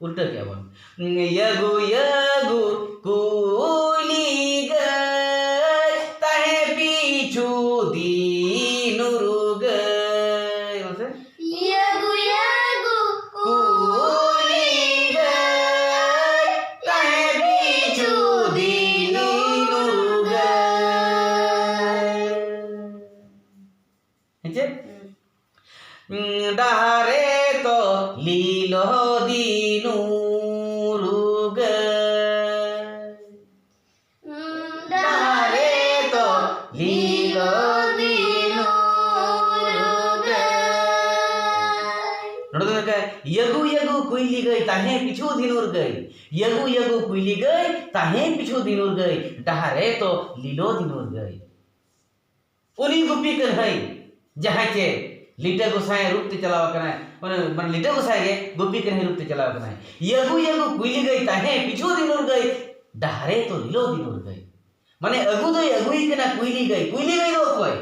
ᱩᱞᱴᱟᱹ ᱠᱮᱜᱼᱟ ᱵᱚᱱ᱾ ᱭᱟᱹᱜᱩ ᱭᱟᱹᱜᱩ ᱠᱩᱭᱞᱤ ᱜᱟᱹᱭ, ᱛᱟᱦᱮᱸ ᱯᱤᱪᱷᱩ ᱫᱤᱱ ᱩᱨᱜᱟᱹᱭ᱾ ᱢᱟᱥᱮ᱾ ᱭᱟᱹᱜᱩ ᱭᱟᱹᱜᱩ ᱠᱩᱭᱞᱤ ᱜᱟᱹᱭ, ᱛᱟᱦᱮᱸ ᱯᱤᱪᱷᱩ ᱫᱤᱱ ᱩᱨᱜᱟᱹᱭ᱾ ᱦᱮᱸ ᱪᱮ? ᱦᱩᱸ᱾ ᱰᱟᱦᱟᱨᱮ ᱛᱚ ᱞᱤᱞᱚ ᱫᱤᱱᱩᱨ ᱜᱟᱹᱭ᱾ ᱰᱟᱦᱟᱨᱮ ᱛᱚ ᱞᱤᱞᱚ ᱫᱤᱱᱩᱨ ᱜᱟᱹᱭ᱾ ᱱᱚᱰᱮ ᱫᱚ ᱢᱮᱱ ᱠᱟᱜ, ᱭᱟᱹᱜᱩ ᱭᱟᱹᱜᱩ ᱠᱩᱭᱞᱤ ᱜᱟᱹᱭ, ᱛᱟᱦᱮᱸ ᱯᱤᱪᱷᱩ ᱫᱤᱱᱩᱨ ᱜᱟᱹᱭ᱾ ᱭᱟᱹᱜᱩ ᱭᱟᱹᱜᱩ ᱠᱩᱭᱞᱤ ᱜᱟᱹᱭ, ᱛᱟᱦᱮᱸ ᱯᱤᱪᱷᱩ ᱫᱤᱱᱩᱨ ᱜᱟᱹᱭ᱾ ᱰᱟᱦᱟᱨᱮ ᱛᱚ ᱞᱤᱞᱚ ᱫᱤᱱᱩᱨ ᱜᱟᱹᱭ᱾ ᱩᱱᱤ ᱜᱩᱯᱤ ᱠᱟᱹᱱᱦᱟᱹᱭ, ᱡᱟᱦᱟᱸᱭ ᱪᱮ ᱞᱤᱴᱟᱹ ᱜᱚᱸᱥᱟᱭ ᱨᱩᱯ ᱛᱮ ᱪᱟᱞᱟᱣ ᱟᱠᱟᱱᱟᱭ, ᱢᱟᱱᱮ, ᱢᱟᱱᱮ ᱞᱤᱴᱟᱹ ᱜᱚᱸᱥᱟᱭ ᱜᱮ ᱜᱩᱯᱤ ᱠᱟᱹᱱᱦᱟᱹᱭ ᱨᱩᱯ ᱛᱮ ᱪᱟᱞᱟᱣ ᱟᱠᱟᱱᱟᱭ᱾ ᱭᱟᱹᱜᱩ ᱭᱟᱹᱜᱩ ᱠᱩᱭᱞᱤ ᱜᱟᱹᱭ, ᱛᱟᱦᱮᱸ ᱯᱤᱪᱷᱩ ᱫᱤᱱᱩᱨ ᱜᱟᱹᱭ, ᱰᱟᱦᱟᱨᱮ ᱛᱚ ᱞᱤᱞᱚ ᱫᱤᱱᱩᱨ ᱜᱟᱹᱭ᱾ ᱢᱟᱱᱮ ᱟᱹᱜᱩ ᱫᱚᱭ ᱟᱹᱜᱩᱭᱮ ᱠᱟᱱᱟ ᱠᱩᱭᱞᱤ ᱜᱟᱹᱭ᱾ ᱠᱩᱭᱞᱤ ᱜᱟᱹᱭ ᱫᱚ ᱚᱠᱚᱭ?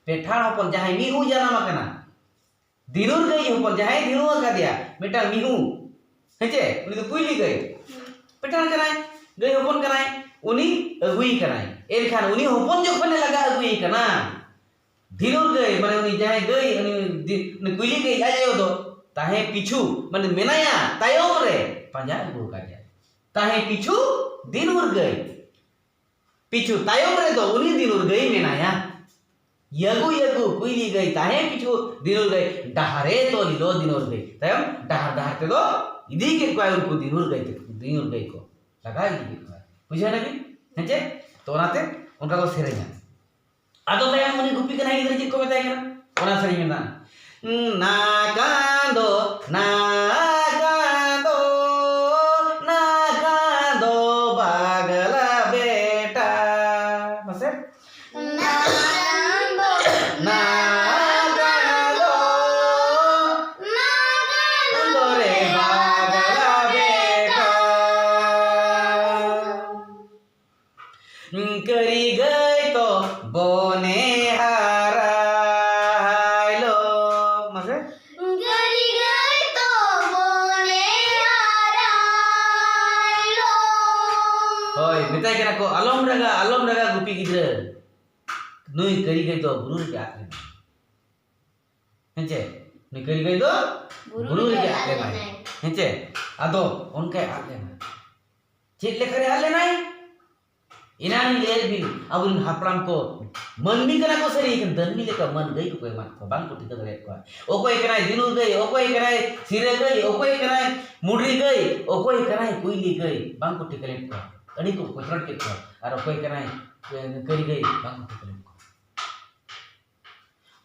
ᱯᱮᱴᱷᱟᱲ ᱦᱚᱯᱚᱱ, ᱡᱟᱦᱟᱸᱭ ᱢᱤᱦᱩ ᱡᱟᱱᱟᱢ ᱟᱠᱟᱱᱟ᱾ ᱫᱤᱱᱩᱨ ᱜᱟᱹᱭ ᱦᱚᱯᱚᱱ, ᱡᱟᱦᱟᱸᱭ ᱫᱤᱱᱩ ᱟᱠᱟᱫᱮᱭᱟ, ᱢᱤᱫᱴᱟᱝ ᱢᱤᱦᱩ, ᱦᱮᱸ ᱪᱮ? ᱩᱱᱤ ᱫᱚ ᱠᱩᱭᱞᱤ ᱜᱟᱹᱭ᱾ ᱯᱮᱴᱷᱟᱲ ᱠᱟᱱᱟᱭ, ᱜᱟᱹᱭ ᱦᱚᱯᱚᱱ ᱠᱟᱱᱟᱭ, ᱩᱱᱤ ᱟᱹᱜᱩᱭᱮ ᱠᱟᱱᱟᱭ᱾ ᱮᱱᱠᱷᱟᱱ ᱩᱱᱤ ᱦᱚᱯᱚᱱ ᱡᱚᱠᱷᱚᱱᱮ ᱞᱟᱜᱟ ᱟᱹᱜᱩᱭᱮ ᱠᱟᱱᱟ, ᱫᱤᱱᱩᱨ ᱜᱟᱹᱭ, ᱢᱟᱱᱮ ᱩᱱᱤ ᱡᱟᱦᱟᱸᱭ ᱜᱟᱹᱭ, ᱩᱱᱤ ᱫᱤ-, ᱩᱱᱤ ᱠᱩᱭᱞᱤ ᱜᱟᱹᱭ ᱟᱡ ᱟᱭᱳ ᱫᱚ ᱛᱟᱦᱮᱸ ᱯᱤᱪᱷᱩ, ᱢᱟᱱᱮ ᱢᱮᱱᱟᱭᱟ ᱛᱟᱭᱚᱢ ᱨᱮ, ᱯᱟᱸᱡᱟ ᱟᱹᱜᱩ ᱟᱠᱟᱫᱮᱭᱟ᱾ ᱛᱟᱦᱮᱸ ᱯᱤᱪᱷᱩ ᱫᱤᱱᱩᱨ ᱜᱟᱹᱭ᱾ ᱯᱤᱪᱷᱩ ᱛᱟᱭᱚᱢ ᱨᱮᱫᱚ ᱩᱱᱤ ᱫᱤᱱᱩᱨ ᱜᱟᱹᱭ ᱢᱮᱱᱟᱭᱟ᱾ ᱭᱟᱹᱜᱩ ᱭᱟᱹᱜᱩ ᱠᱩᱭᱞᱤ ᱜᱟᱹᱭ, ᱛᱟᱦᱮᱸ ᱯᱤᱪᱷᱩ ᱫᱤᱱᱩᱨ ᱜᱟᱹᱭ, ᱰᱟᱦᱟᱨᱮ ᱛᱚ ᱞᱤᱞᱚ ᱫᱤᱱᱩᱨ ᱜᱟᱹᱭ᱾ ᱛᱟᱭᱚᱢ ᱰᱟᱦᱟᱨ ᱰᱟᱦᱟᱨ ᱛᱮᱫᱚ ᱤᱫᱤ ᱠᱮᱫ ᱠᱚᱣᱟᱭ ᱩᱱᱠᱩ ᱫᱤᱱᱩᱨ ᱜᱟᱹᱭ ᱛᱮ, ᱫᱤᱱᱩᱨ ᱜᱟᱹᱭ ᱠᱚ ᱞᱟᱜᱟ ᱤᱫᱤ ᱠᱮᱫ ᱠᱚᱣᱟ᱾ ᱵᱩᱡᱷᱟᱹᱣ ᱱᱟᱵᱤᱱ? ᱦᱮᱸ ᱪᱮ? ᱛᱚ ᱚᱱᱟᱛᱮ ᱚᱱᱠᱟ ᱠᱚ ᱥᱮᱨᱮᱧᱟ᱾ ᱟᱫᱚ ᱛᱟᱭᱚᱢ ᱩᱱᱤ ᱜᱩᱯᱤ ᱠᱟᱹᱱᱦᱟᱹᱭ ᱜᱤᱫᱽᱨᱟᱹ ᱪᱮᱫ ᱠᱚ ᱢᱮᱛᱟᱭ ᱠᱟᱱᱟ? ᱚᱱᱟ ᱥᱮᱨᱮᱧ ᱢᱮᱱᱟᱜᱼᱟ᱾ ᱱᱟ ᱠᱟᱸᱫᱚ, ᱱᱟ ᱠᱟᱸᱫᱚ, ᱱᱟ ᱠᱟᱸᱫᱚ ᱵᱟᱜᱞᱟ ᱵᱮᱴᱟ᱾ ᱢᱟᱥᱮ? ᱱᱟ ᱠᱟᱸᱫᱚ, ᱱᱟ ᱠᱟᱸᱫᱚ, ᱱᱟ ᱠᱟᱸᱫᱚ ᱨᱮ ᱵᱟᱜᱞᱟ ᱵᱮᱴᱟ᱾ ᱠᱟᱹᱨᱤ ᱜᱟᱹᱭ ᱛᱚ ᱵᱚᱱᱮ ᱦᱟᱨᱟᱭ ᱞᱚ᱾ ᱢᱟᱥᱮ? ᱠᱟᱹᱨᱤ ᱜᱟᱹᱭ ᱛᱚ ᱵᱚᱱᱮ ᱦᱟᱨᱟᱭ ᱢᱮᱛᱟᱭ ᱠᱟᱱᱟ ᱠᱚ, "ᱟᱞᱚᱢ ᱨᱟᱜᱟ, ᱟᱞᱚᱢ ᱨᱟᱜᱟ ᱜᱩᱯᱤ ᱜᱤᱫᱽᱨᱟᱹ, ᱱᱩᱭ ᱠᱟᱹᱨᱤ ᱜᱟᱹᱭ ᱫᱚ ᱵᱩᱨᱩ ᱨᱮᱜᱮ ᱟᱫ ᱞᱮᱱᱟᱭ᱾" ᱦᱮᱸᱪᱮ? ᱱᱩᱭ ᱠᱟᱹᱨᱤ ᱜᱟᱹᱭ ᱫᱚ ᱵᱩᱨᱩ ᱵᱩᱨᱩ ᱨᱮᱜᱮ ᱨᱮᱜᱮ ᱟᱫ ᱟᱫ ᱞᱮᱱᱟᱭ᱾ ᱞᱮᱱᱟᱭ᱾ ᱦᱮᱸᱪᱮ? ᱟᱫᱚ ᱚᱱᱠᱟᱭ ᱟᱫ ᱞᱮᱱᱟ᱾ ᱪᱮᱫ ᱞᱮᱠᱟᱨᱮ ᱟᱫ ᱞᱮᱱᱟᱭ? ᱮᱱᱟᱝ ᱞᱟᱹᱭᱟᱫ ᱵᱤᱱ, ᱟᱵᱚᱨᱮᱱ ᱦᱟᱯᱲᱟᱢ ᱠᱚ ᱢᱟᱹᱱᱢᱤ ᱠᱟᱱᱟ ᱠᱚ ᱥᱟᱹᱨᱤ, ᱮᱱᱠᱷᱟᱱ ᱫᱟᱹᱱᱢᱤ ᱞᱮᱠᱟ ᱢᱟᱹᱱ ᱜᱟᱹᱭ ᱠᱚᱠᱚ ᱮᱢᱟᱫ ᱠᱚᱣᱟ, ᱵᱟᱝ ᱠᱚ ᱴᱷᱤᱠᱟᱹ ᱫᱟᱲᱮᱭᱟᱫ ᱠᱚᱣᱟ᱾ ᱚᱠᱚᱭ ᱠᱟᱱᱟᱭ ᱫᱤᱱᱩ ᱜᱟᱹᱭ, ᱚᱠᱚᱭ ᱠᱟᱱᱟᱭ ᱥᱤᱨᱟᱹ ᱜᱟᱹᱭ, ᱚᱠᱚᱭ ᱠᱟᱱᱟᱭ ᱢᱩᱰᱨᱤ ᱜᱟᱹᱭ, ᱚᱠᱚᱭ ᱠᱟᱱᱟᱭ ᱠᱩᱭᱞᱤ ᱜᱟᱹᱭ, ᱵᱟᱝ ᱠᱚ ᱴᱷᱤᱠᱟᱹ ᱞᱮᱫ ᱠᱚᱣᱟ᱾ ᱟᱹᱰᱤ ᱠᱚ ᱠᱚᱪᱞᱚᱱ ᱠᱮᱫ ᱠᱚᱣᱟ᱾ ᱟᱨ ᱚᱠᱚᱭ ᱠᱟᱱᱟᱭ, ᱮ, ᱠᱟᱹᱨᱤ ᱜᱟᱹᱭ, ᱵᱟᱝ ᱠᱚ ᱴᱷᱤᱠᱟᱹ ᱞᱮᱫ ᱠᱚᱣᱟ᱾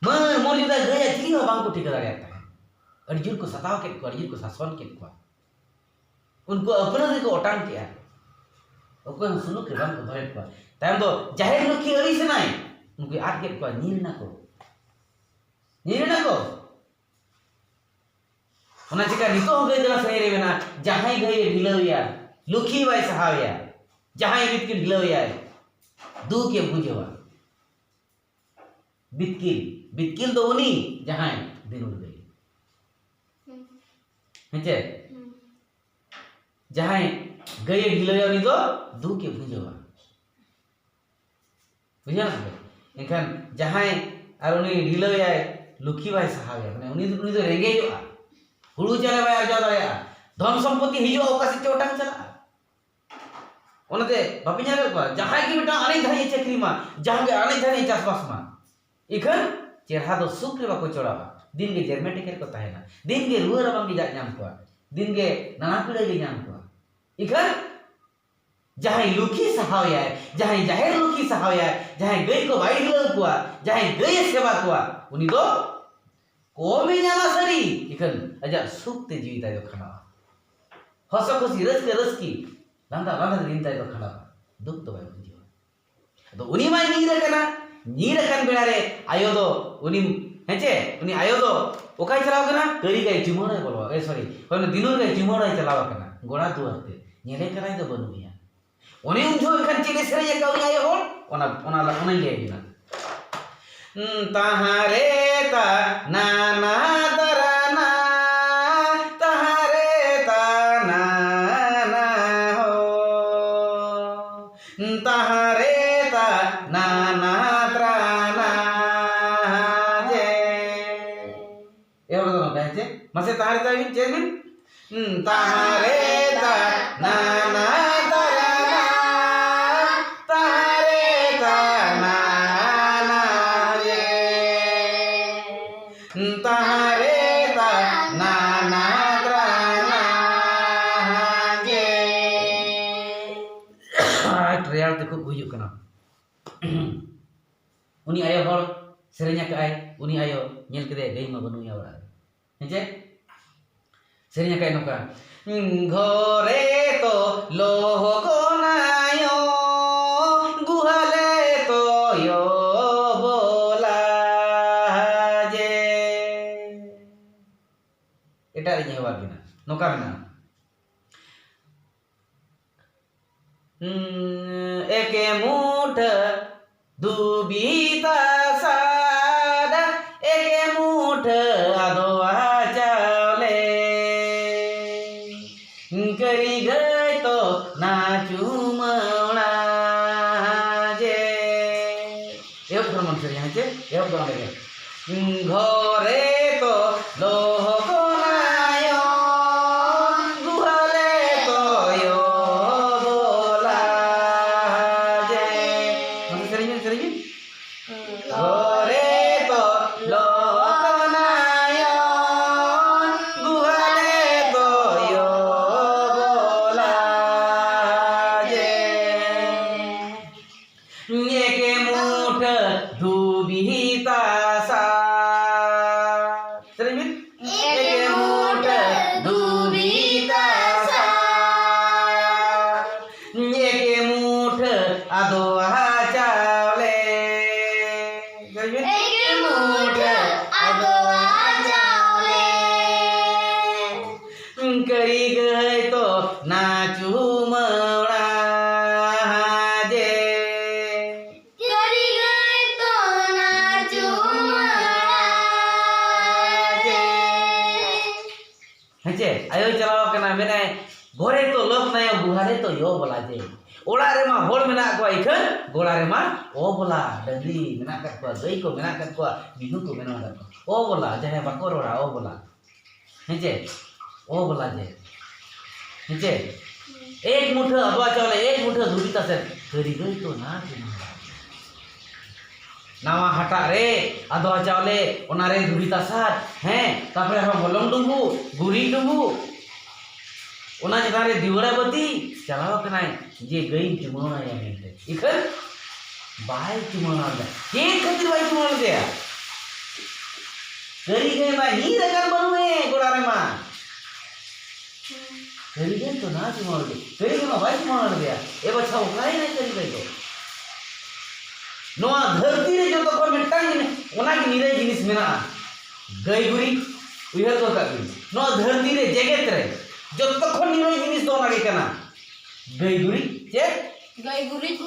ᱢᱟᱹᱱ ᱢᱚᱨᱡᱟᱫᱟ ᱜᱟᱹᱭ ᱟᱨ ᱪᱤᱞᱤ ᱦᱚᱸ ᱵᱟᱝ ᱠᱚ ᱴᱷᱤᱠᱟᱹ ᱫᱟᱲᱮᱭᱟᱫ ᱛᱟᱦᱮᱸᱫ᱾ ᱟᱹᱰᱤ ᱡᱳᱨ ᱠᱚ ᱥᱟᱛᱟᱣ ᱠᱮᱫ ᱠᱚᱣᱟ, ᱟᱹᱰᱤ ᱡᱳᱨ ᱠᱚ ᱥᱟᱥᱚᱱ ᱠᱮᱫ ᱠᱚᱣᱟ᱾ ᱩᱱᱠᱩ ᱟᱹᱯᱱᱟᱹᱛ ᱜᱮᱠᱚ ᱚᱴᱟᱝ ᱠᱮᱫᱼᱟ᱾ ᱚᱠᱚᱭ ᱦᱚᱸ ᱥᱩᱞᱩᱠ ᱨᱮ ᱵᱟᱝ ᱠᱚ ᱫᱚᱦᱚᱭᱮᱫ ᱠᱚᱣᱟ᱾ ᱛᱟᱭᱚᱢ ᱫᱚ ᱡᱟᱦᱮᱨ ᱞᱚᱠᱠᱷᱤ ᱟᱹᱲᱤᱥ ᱮᱱᱟᱭ, ᱩᱱᱠᱩᱭ ᱟᱫ ᱠᱮᱫ ᱠᱚᱣᱟ, ᱧᱤᱨ ᱮᱱᱟ ᱠᱚ, ᱧᱤᱨ ᱮᱱᱟ ᱠᱚ᱾ ᱚᱱᱟ ᱪᱤᱠᱟ ᱱᱤᱛᱚᱜ ᱦᱚᱸ ᱜᱟᱹᱭ ᱫᱚ ᱥᱮᱨᱮᱧ ᱨᱮ ᱢᱮᱱᱟᱜᱼᱟ, ᱡᱟᱦᱟᱸᱭ ᱜᱟᱹᱭ ᱮ ᱰᱷᱤᱞᱟᱹᱣ ᱮᱭᱟ, ᱞᱩᱠᱷᱤ ᱵᱟᱭ ᱥᱟᱦᱟᱣ ᱮᱭᱟ, ᱡᱟᱦᱟᱸᱭ ᱵᱤᱛᱠᱤᱞ ᱰᱷᱤᱞᱟᱹᱣ ᱮᱭᱟᱭ, ᱫᱩᱠ ᱮ ᱵᱩᱡᱷᱟᱹᱣᱟ᱾ ᱵᱤᱛᱠᱤᱞ, ᱵᱤᱛᱠᱤᱞ ᱫᱚ ᱩᱱᱤ ᱡᱟᱦᱟᱸᱭ ᱫᱤᱱᱩᱨ ᱜᱟᱹᱭ᱾ ᱦᱩᱸ᱾ ᱦᱮᱸᱪᱮ? ᱦᱩᱸ᱾ ᱡᱟᱦᱟᱸᱭ ᱜᱟᱹᱭ ᱮ ᱰᱷᱤᱞᱟᱹᱣ ᱮᱭᱟ, ᱩᱱᱤ ᱫᱚ ᱫᱩᱠ ᱮ ᱵᱩᱡᱷᱟᱹᱣᱟ᱾ ᱵᱩᱡᱷᱟᱹᱣ ᱱᱟ ᱥᱮ? ᱮᱱᱠᱷᱟᱱ ᱡᱟᱦᱟᱸᱭ ᱟᱨ ᱩᱱᱤ ᱰᱷᱤᱞᱟᱹᱣ ᱮᱭᱟᱭ, ᱞᱩᱠᱷᱤ ᱵᱟᱭ ᱥᱟᱦᱟᱣ ᱮᱭᱟ, ᱢᱟᱱᱮ ᱩᱱᱤ, ᱩᱱᱤ ᱫᱚ ᱨᱮᱸᱜᱮᱡᱚᱜᱼᱟ, ᱦᱩᱲᱩ ᱪᱟᱣᱞᱮ ᱵᱟᱭ ᱟᱨᱡᱟᱣ ᱫᱟᱲᱮᱭᱟᱜᱼᱟ, ᱫᱷᱚᱱ ᱥᱚᱢᱯᱚᱛᱤ ᱦᱤᱡᱩᱜᱼᱟ, ᱚᱠᱟ ᱥᱮᱫ ᱪᱚ ᱚᱴᱟᱝ ᱪᱟᱞᱟᱜᱼᱟ᱾ ᱚᱱᱟᱛᱮ ᱵᱟᱯᱮ ᱧᱮᱞ ᱟᱠᱟᱫ ᱠᱚᱣᱟ, ᱡᱟᱦᱟᱸᱭ ᱜᱮ ᱢᱤᱫᱴᱟᱝ ᱟᱱᱮᱡ ᱫᱷᱟᱱᱮᱡ ᱮ ᱪᱟᱹᱠᱨᱤ ᱢᱟ, ᱡᱟᱦᱟᱸ ᱜᱮ ᱟᱱᱮᱡ ᱫᱷᱟᱱᱮᱡ ᱮ ᱪᱟᱥᱵᱟᱥ ᱢᱟ, ᱤᱠᱷᱟᱹᱱ ᱪᱮᱨᱦᱟ ᱫᱚ ᱥᱩᱠ ᱨᱮ ᱵᱟᱠᱚ ᱪᱚᱲᱟᱣᱟ, ᱫᱤᱱ ᱜᱮ ᱡᱮᱨᱢᱮ ᱴᱮᱠᱮᱨ ᱠᱚ ᱛᱟᱦᱮᱱᱟ, ᱫᱤᱱ ᱜᱮ ᱨᱩᱣᱟᱹ ᱨᱟᱵᱟᱝ ᱜᱮ ᱡᱟᱜ ᱧᱟᱢ ᱠᱚᱣᱟ, ᱫᱤᱱ ᱜᱮ ᱱᱟᱱᱟ ᱯᱤᱲᱟᱹ ᱜᱮ ᱧᱟᱢ ᱠᱚᱣᱟ᱾ ᱤᱠᱷᱟᱹᱱ ᱡᱟᱦᱟᱸᱭ ᱞᱩᱠᱷᱤ ᱥᱟᱦᱟᱣ ᱮᱭᱟᱭ, ᱡᱟᱦᱟᱸᱭ ᱡᱟᱦᱮᱨ ᱞᱩᱠᱷᱤ ᱥᱟᱦᱟᱣ ᱮᱭᱟᱭ, ᱡᱟᱦᱟᱸᱭ ᱜᱟᱹᱭ ᱠᱚ ᱵᱟᱭ ᱰᱷᱤᱞᱟᱹᱣ ᱠᱚᱣᱟ, ᱡᱟᱦᱟᱸᱭ ᱜᱟᱹᱭ ᱮ ᱥᱮᱵᱟ ᱠᱚᱣᱟ, ᱩᱱᱤ ᱫᱚ ᱠᱚᱢᱮ ᱧᱟᱢᱟ ᱥᱟᱹᱨᱤ, ᱤᱠᱷᱟᱹᱱ ᱟᱡᱟᱜ ᱥᱩᱠ ᱛᱮ ᱡᱤᱣᱤ ᱛᱟᱭ ᱫᱚ ᱠᱷᱟᱸᱰᱟᱣᱟ᱾ ᱦᱚᱥᱚ ᱠᱷᱩᱥᱤ, ᱨᱟᱹᱥᱠᱟᱹ ᱨᱟᱹᱥᱠᱤ, ᱞᱟᱸᱫᱟ ᱞᱟᱸᱫᱟ ᱛᱮ ᱫᱤᱱ ᱛᱟᱭ ᱫᱚ ᱠᱷᱟᱸᱰᱟᱣᱟ, ᱫᱩᱠ ᱫᱚ ᱵᱟᱭ ᱵᱩᱡᱷᱟᱹᱣᱟ᱾ ᱟᱫᱚ ᱩᱱᱤ ᱢᱟᱭ ᱧᱤᱨ ᱟᱠᱟᱱᱟ, ᱧᱤᱨ ᱟᱠᱟᱱ ᱵᱮᱲᱟ ᱨᱮ ᱟᱭᱳ ᱫᱚ ᱩᱱᱤ, ᱦᱮᱸ ᱪᱮ, ᱩᱱᱤ ᱟᱭᱳ ᱫᱚ ᱚᱠᱟᱭ ᱪᱟᱞᱟᱣ ᱠᱟᱱᱟ? ᱠᱟᱹᱨᱤ ᱜᱟᱹᱭ ᱪᱩᱢᱟᱹᱲᱟᱭ ᱵᱚᱞᱚ, ᱮ, ᱥᱚᱨᱤ, ᱦᱳᱭ, ᱩᱱᱤ ᱫᱤᱱᱩ ᱜᱟᱹᱭ ᱪᱩᱢᱟᱹᱲᱟᱭ ᱪᱟᱞᱟᱣ ᱟᱠᱟᱱᱟ ᱜᱚᱲᱟ ᱫᱩᱣᱟᱹᱨ ᱛᱮ, ᱧᱮᱞᱮ ᱠᱟᱱᱟᱭ ᱫᱚ ᱵᱟᱹᱱᱩᱜ ᱮᱭᱟ᱾ ᱩᱱᱤ ᱩᱱ ᱡᱚᱦᱚᱜ ᱮᱱᱠᱷᱟᱱ ᱪᱮᱫ ᱮ ᱥᱮᱨᱮᱧ ᱟᱠᱟᱫ ᱩᱱᱤ ᱟᱭᱳ ᱦᱚᱲ? ᱚᱱᱟ, ᱚᱱᱟ, ᱚᱱᱟᱧ ᱞᱟᱹᱭ ᱟᱵᱤᱱᱟ᱾ ᱛᱟᱦᱟᱨᱮ ᱛᱟ ᱱᱟ ᱱᱟ ᱛᱟᱨᱟ ᱱᱟ, ᱛᱟᱦᱟᱨᱮ ᱛᱟ ᱱᱟ ᱱᱟ ᱦᱳ᱾ ᱨᱚᱲ ᱫᱚ ᱱᱚᱝᱠᱟ, ᱦᱮᱸ ᱪᱮ? ᱢᱟᱥᱮ ᱛᱟᱦᱟᱸ ᱨᱮ ᱛᱟᱦᱟᱸ ᱵᱤᱱ ᱪᱮᱫ ᱵᱤᱱ? ᱦᱩᱸ, ᱛᱟᱦᱟᱸ ᱨᱮ ᱛᱟ ᱱᱟ ᱱᱟ ᱛᱟ ᱨᱟ ᱱᱟ, ᱛᱟᱦᱟᱸ ᱨᱮ ᱛᱟ ᱱᱟ ᱱᱟ ᱨᱮ᱾ ᱛᱟᱦᱟᱸ ᱨᱮ ᱛᱟ ᱱᱟ ᱱᱟ ᱛᱨᱟ ᱱᱟ ᱡᱮ᱾ ᱟᱡ ᱨᱮᱭᱟᱲ ᱛᱮ ᱠᱷᱩᱵ ᱦᱩᱭᱩᱜ ᱠᱟᱱᱟ᱾ ᱩᱱᱤ ᱟᱭᱳ ᱦᱚᱲ ᱥᱮᱨᱮᱧ ᱟᱠᱟᱫᱼᱟᱭ, ᱩᱱᱤ ᱟᱭᱳ ᱧᱮᱞ ᱠᱮᱫᱮᱭᱟᱭ, ᱜᱟᱹᱭ ᱢᱟ ᱵᱟᱹᱱᱩᱭᱟ ᱚᱲᱟᱜ ᱨᱮ᱾ ᱦᱮᱸ ᱪᱮ? ᱥᱮᱨᱮᱧ ᱟᱠᱟᱫᱼᱟᱭ ᱱᱚᱝᱠᱟ, ᱜᱷᱚᱨᱮ ᱛᱚ ᱞᱚᱦᱚ ᱠᱚᱱᱟᱭᱚ, ᱜᱩᱦᱟᱞᱮ ᱛᱚᱭᱚ ᱵᱚᱞᱟ ᱡᱮ᱾ ᱮᱴᱟᱜ ᱨᱤᱧ ᱮᱦᱚᱵ ᱟᱹᱵᱤᱱᱟ, ᱱᱚᱝᱠᱟ ᱢᱮᱱᱟᱜᱼᱟ᱾ ᱮᱠᱮ ᱢᱩᱴᱷᱟᱹ ᱫᱩᱵᱤ ᱛᱟᱥᱟᱫᱟ, ᱮᱠᱮ ᱢᱩᱴᱷᱟᱹ ᱟᱫᱚᱣᱟ ᱪᱟᱣᱞᱮ, ᱠᱟᱹᱨᱤ ᱜᱟᱹᱭ ᱛᱚ ᱱᱟ ᱪᱩᱢᱟᱹᱲᱟ ᱡᱮ᱾ ᱮᱦᱚᱵ ᱫᱷᱚᱨᱢᱚᱱ ᱥᱮᱨᱮᱧ, ᱦᱮᱸ ᱪᱮ? ᱮᱦᱚᱵ ᱫᱚ ᱚᱸᱰᱮ ᱜᱮ᱾ ᱜᱷᱚᱨᱮ ᱛᱚ ᱞᱚᱦᱚ ᱠᱚᱱᱟᱭᱚ, ᱜᱩᱦᱟᱞᱮ ᱛᱚᱭᱚ ᱵᱚᱞᱟ ᱡᱮ᱾ ᱢᱟᱥᱮ ᱥᱮᱨᱮᱧ ᱵᱤᱱ, ᱥᱮᱨᱮᱧ ᱵᱤᱱ᱾ ᱜᱷᱚᱨᱮ ᱛᱚ ᱞᱚᱦᱚ ᱠᱚᱱᱟᱭᱚ, ᱜᱩᱦᱟᱞᱮ ᱛᱚᱭᱚ ᱵᱚᱞᱟ ᱡᱮ᱾ ᱮᱠᱮ ᱢᱩᱴᱷᱟᱹ ᱫᱷᱩᱵᱤ ᱛᱟᱥᱟ᱾ ᱥᱮᱨᱮᱧ ᱵᱤᱱ᱾ ᱮᱠᱮ ᱢᱩᱴᱷᱟᱹ ᱫᱷᱩᱵᱤ ᱛᱟᱥᱟ᱾ ᱮᱠᱮ ᱢᱩᱴᱷᱟᱹ ᱟᱫᱚᱣᱟ ᱪᱟᱣᱞᱮ᱾ ᱥᱮᱨᱮᱧ ᱵᱤᱱ᱾ ᱮᱠᱮ ᱢᱩᱴᱷᱟᱹ ᱟᱫᱚᱣᱟ ᱪᱟᱣᱞᱮ᱾ ᱠᱟᱹᱨᱤ ᱜᱟᱹᱭ ᱛᱚ ᱱᱟ ᱪᱩᱢᱟᱹᱲᱟ ᱡᱮ᱾ ᱠᱟᱹᱨᱤ ᱜᱟᱹᱭ ᱛᱚ ᱱᱟ ᱪᱩᱢᱟᱹᱲᱟ ᱡᱮ᱾ ᱦᱮᱸ ᱪᱮ? ᱟᱭᱳᱭ ᱪᱟᱞᱟᱣ ᱠᱟᱱᱟ, ᱢᱮᱱᱟᱭ, ᱜᱷᱚᱨᱮ ᱛᱚ ᱞᱚᱠᱷ ᱱᱟᱭᱚ, ᱜᱩᱦᱟᱨᱮ ᱛᱚ ᱭᱚ ᱵᱚᱞᱟ ᱡᱮ᱾ ᱚᱲᱟᱜ ᱨᱮᱢᱟ ᱦᱚᱲ ᱢᱮᱱᱟᱜ ᱠᱚᱣᱟ, ᱤᱠᱷᱟᱹᱱ ᱜᱚᱲᱟ ᱨᱮᱢᱟ ᱚᱵᱚᱞᱟ᱾ ᱰᱟᱹᱝᱨᱤ ᱢᱮᱱᱟᱜ ᱠᱟᱜ ᱠᱚᱣᱟ, ᱜᱟᱹᱭ ᱠᱚ ᱢᱮᱱᱟᱜ ᱠᱟᱜ ᱠᱚᱣᱟ, ᱢᱤᱦᱩ ᱠᱚ ᱢᱮᱱᱟᱜ ᱠᱟᱜ ᱠᱚᱣᱟ, ᱚᱵᱚᱞᱟ, ᱡᱟᱦᱟᱸᱭ ᱵᱟᱠᱚ ᱨᱚᱲᱟ, ᱚᱵᱚᱞᱟ᱾ ᱦᱮᱸᱪᱮ? ᱚᱵᱚᱞᱟ ᱡᱮ᱾ ᱦᱮᱸᱪᱮ? ᱮᱠ ᱢᱩᱴᱷᱟᱹ ᱟᱫᱣᱟ ᱪᱟᱣᱞᱮ, ᱮᱠ ᱢᱩᱴᱷᱟᱹ ᱫᱷᱩᱵᱤ ᱛᱟᱥᱮ, ᱠᱟᱹᱨᱤ ᱜᱟᱹᱭ ᱛᱚ ᱱᱟ ᱠᱤ ᱱᱟ᱾ ᱱᱟᱣᱟ ᱦᱟᱴᱟᱜ ᱨᱮ ᱟᱫᱣᱟ ᱪᱟᱣᱞᱮ, ᱚᱱᱟ ᱨᱮ ᱫᱷᱩᱵᱤ ᱛᱟᱥᱟᱫ, ᱦᱮᱸ, ᱛᱟᱯᱚᱨᱮ ᱟᱨᱦᱚᱸ ᱦᱚᱞᱚᱝ ᱰᱩᱸᱵᱩᱜ, ᱜᱩᱨᱤᱡ ᱰᱩᱸᱵᱩᱜ, ᱚᱱᱟ ᱪᱮᱛᱟᱱ ᱨᱮ ᱫᱤᱣᱟᱹᱲᱟ ᱵᱟᱹᱛᱤ᱾ ᱪᱟᱞᱟᱣ ᱠᱟᱱᱟᱭ ᱡᱮ ᱜᱟᱹᱭᱤᱧ ᱪᱩᱢᱟᱹᱲᱟᱭᱟ ᱢᱮᱱᱛᱮ, ᱤᱠᱷᱟᱹᱱ ᱵᱟᱭ ᱪᱩᱢᱟᱹᱲᱟ ᱞᱮᱫᱟ᱾ ᱪᱮᱫ ᱠᱷᱟᱹᱛᱤᱨ ᱵᱟᱭ ᱪᱩᱢᱟᱹᱲᱟ ᱞᱮᱫᱮᱭᱟ? ᱠᱟᱹᱨᱤ ᱜᱟᱹᱭ ᱢᱟ ᱧᱤᱨ ᱟᱠᱟᱱ ᱵᱟᱹᱱᱩᱜ ᱮ ᱜᱚᱲᱟ ᱨᱮᱢᱟ᱾ ᱠᱟᱹᱨᱤ ᱜᱟᱹᱭ ᱛᱚ ᱱᱟ ᱪᱩᱢᱟᱹᱲᱟ ᱞᱮᱫᱮᱭᱟ, ᱠᱟᱹᱨᱤ ᱜᱟᱹᱭ ᱢᱟ ᱵᱟᱭ ᱪᱩᱢᱟᱹᱲᱟ ᱞᱮᱫᱮᱭᱟ᱾ ᱮ ᱵᱟᱪᱷᱟ, ᱚᱠᱟᱭᱮᱱᱟᱭ ᱠᱟᱹᱨᱤ ᱜᱟᱹᱭ ᱫᱚ? ᱱᱚᱣᱟ ᱫᱷᱟᱹᱨᱛᱤ ᱨᱮ ᱡᱚᱛᱚ ᱠᱷᱚᱱ ᱢᱤᱫᱴᱟᱝ ᱡᱤᱱᱤᱥ, ᱚᱱᱟ ᱜᱮ ᱱᱤᱨᱟᱹᱭ ᱡᱤᱱᱤᱥ ᱢᱮᱱᱟᱜᱼᱟ, ᱜᱟᱹᱭ ᱜᱩᱨᱤᱡ᱾ ᱩᱭᱦᱟᱹᱨ ᱫᱚᱦᱚ ᱠᱟᱜ ᱵᱤᱱ, ᱱᱚᱣᱟ ᱫᱷᱟᱹᱨᱛᱤ ᱨᱮ, ᱡᱮᱜᱮᱛ ᱨᱮ ᱡᱚᱛᱚ ᱠᱷᱚᱱ ᱱᱤᱨᱟᱹᱭ ᱡᱤᱱᱤᱥ ᱫᱚ ᱚᱱᱟ ᱜᱮ ᱠᱟᱱᱟ, ᱜᱟᱹᱭ ᱜᱩᱨᱤᱡ᱾ ᱪᱮᱫ? ᱜᱟᱹᱭ ᱜᱩᱨᱤᱡ᱾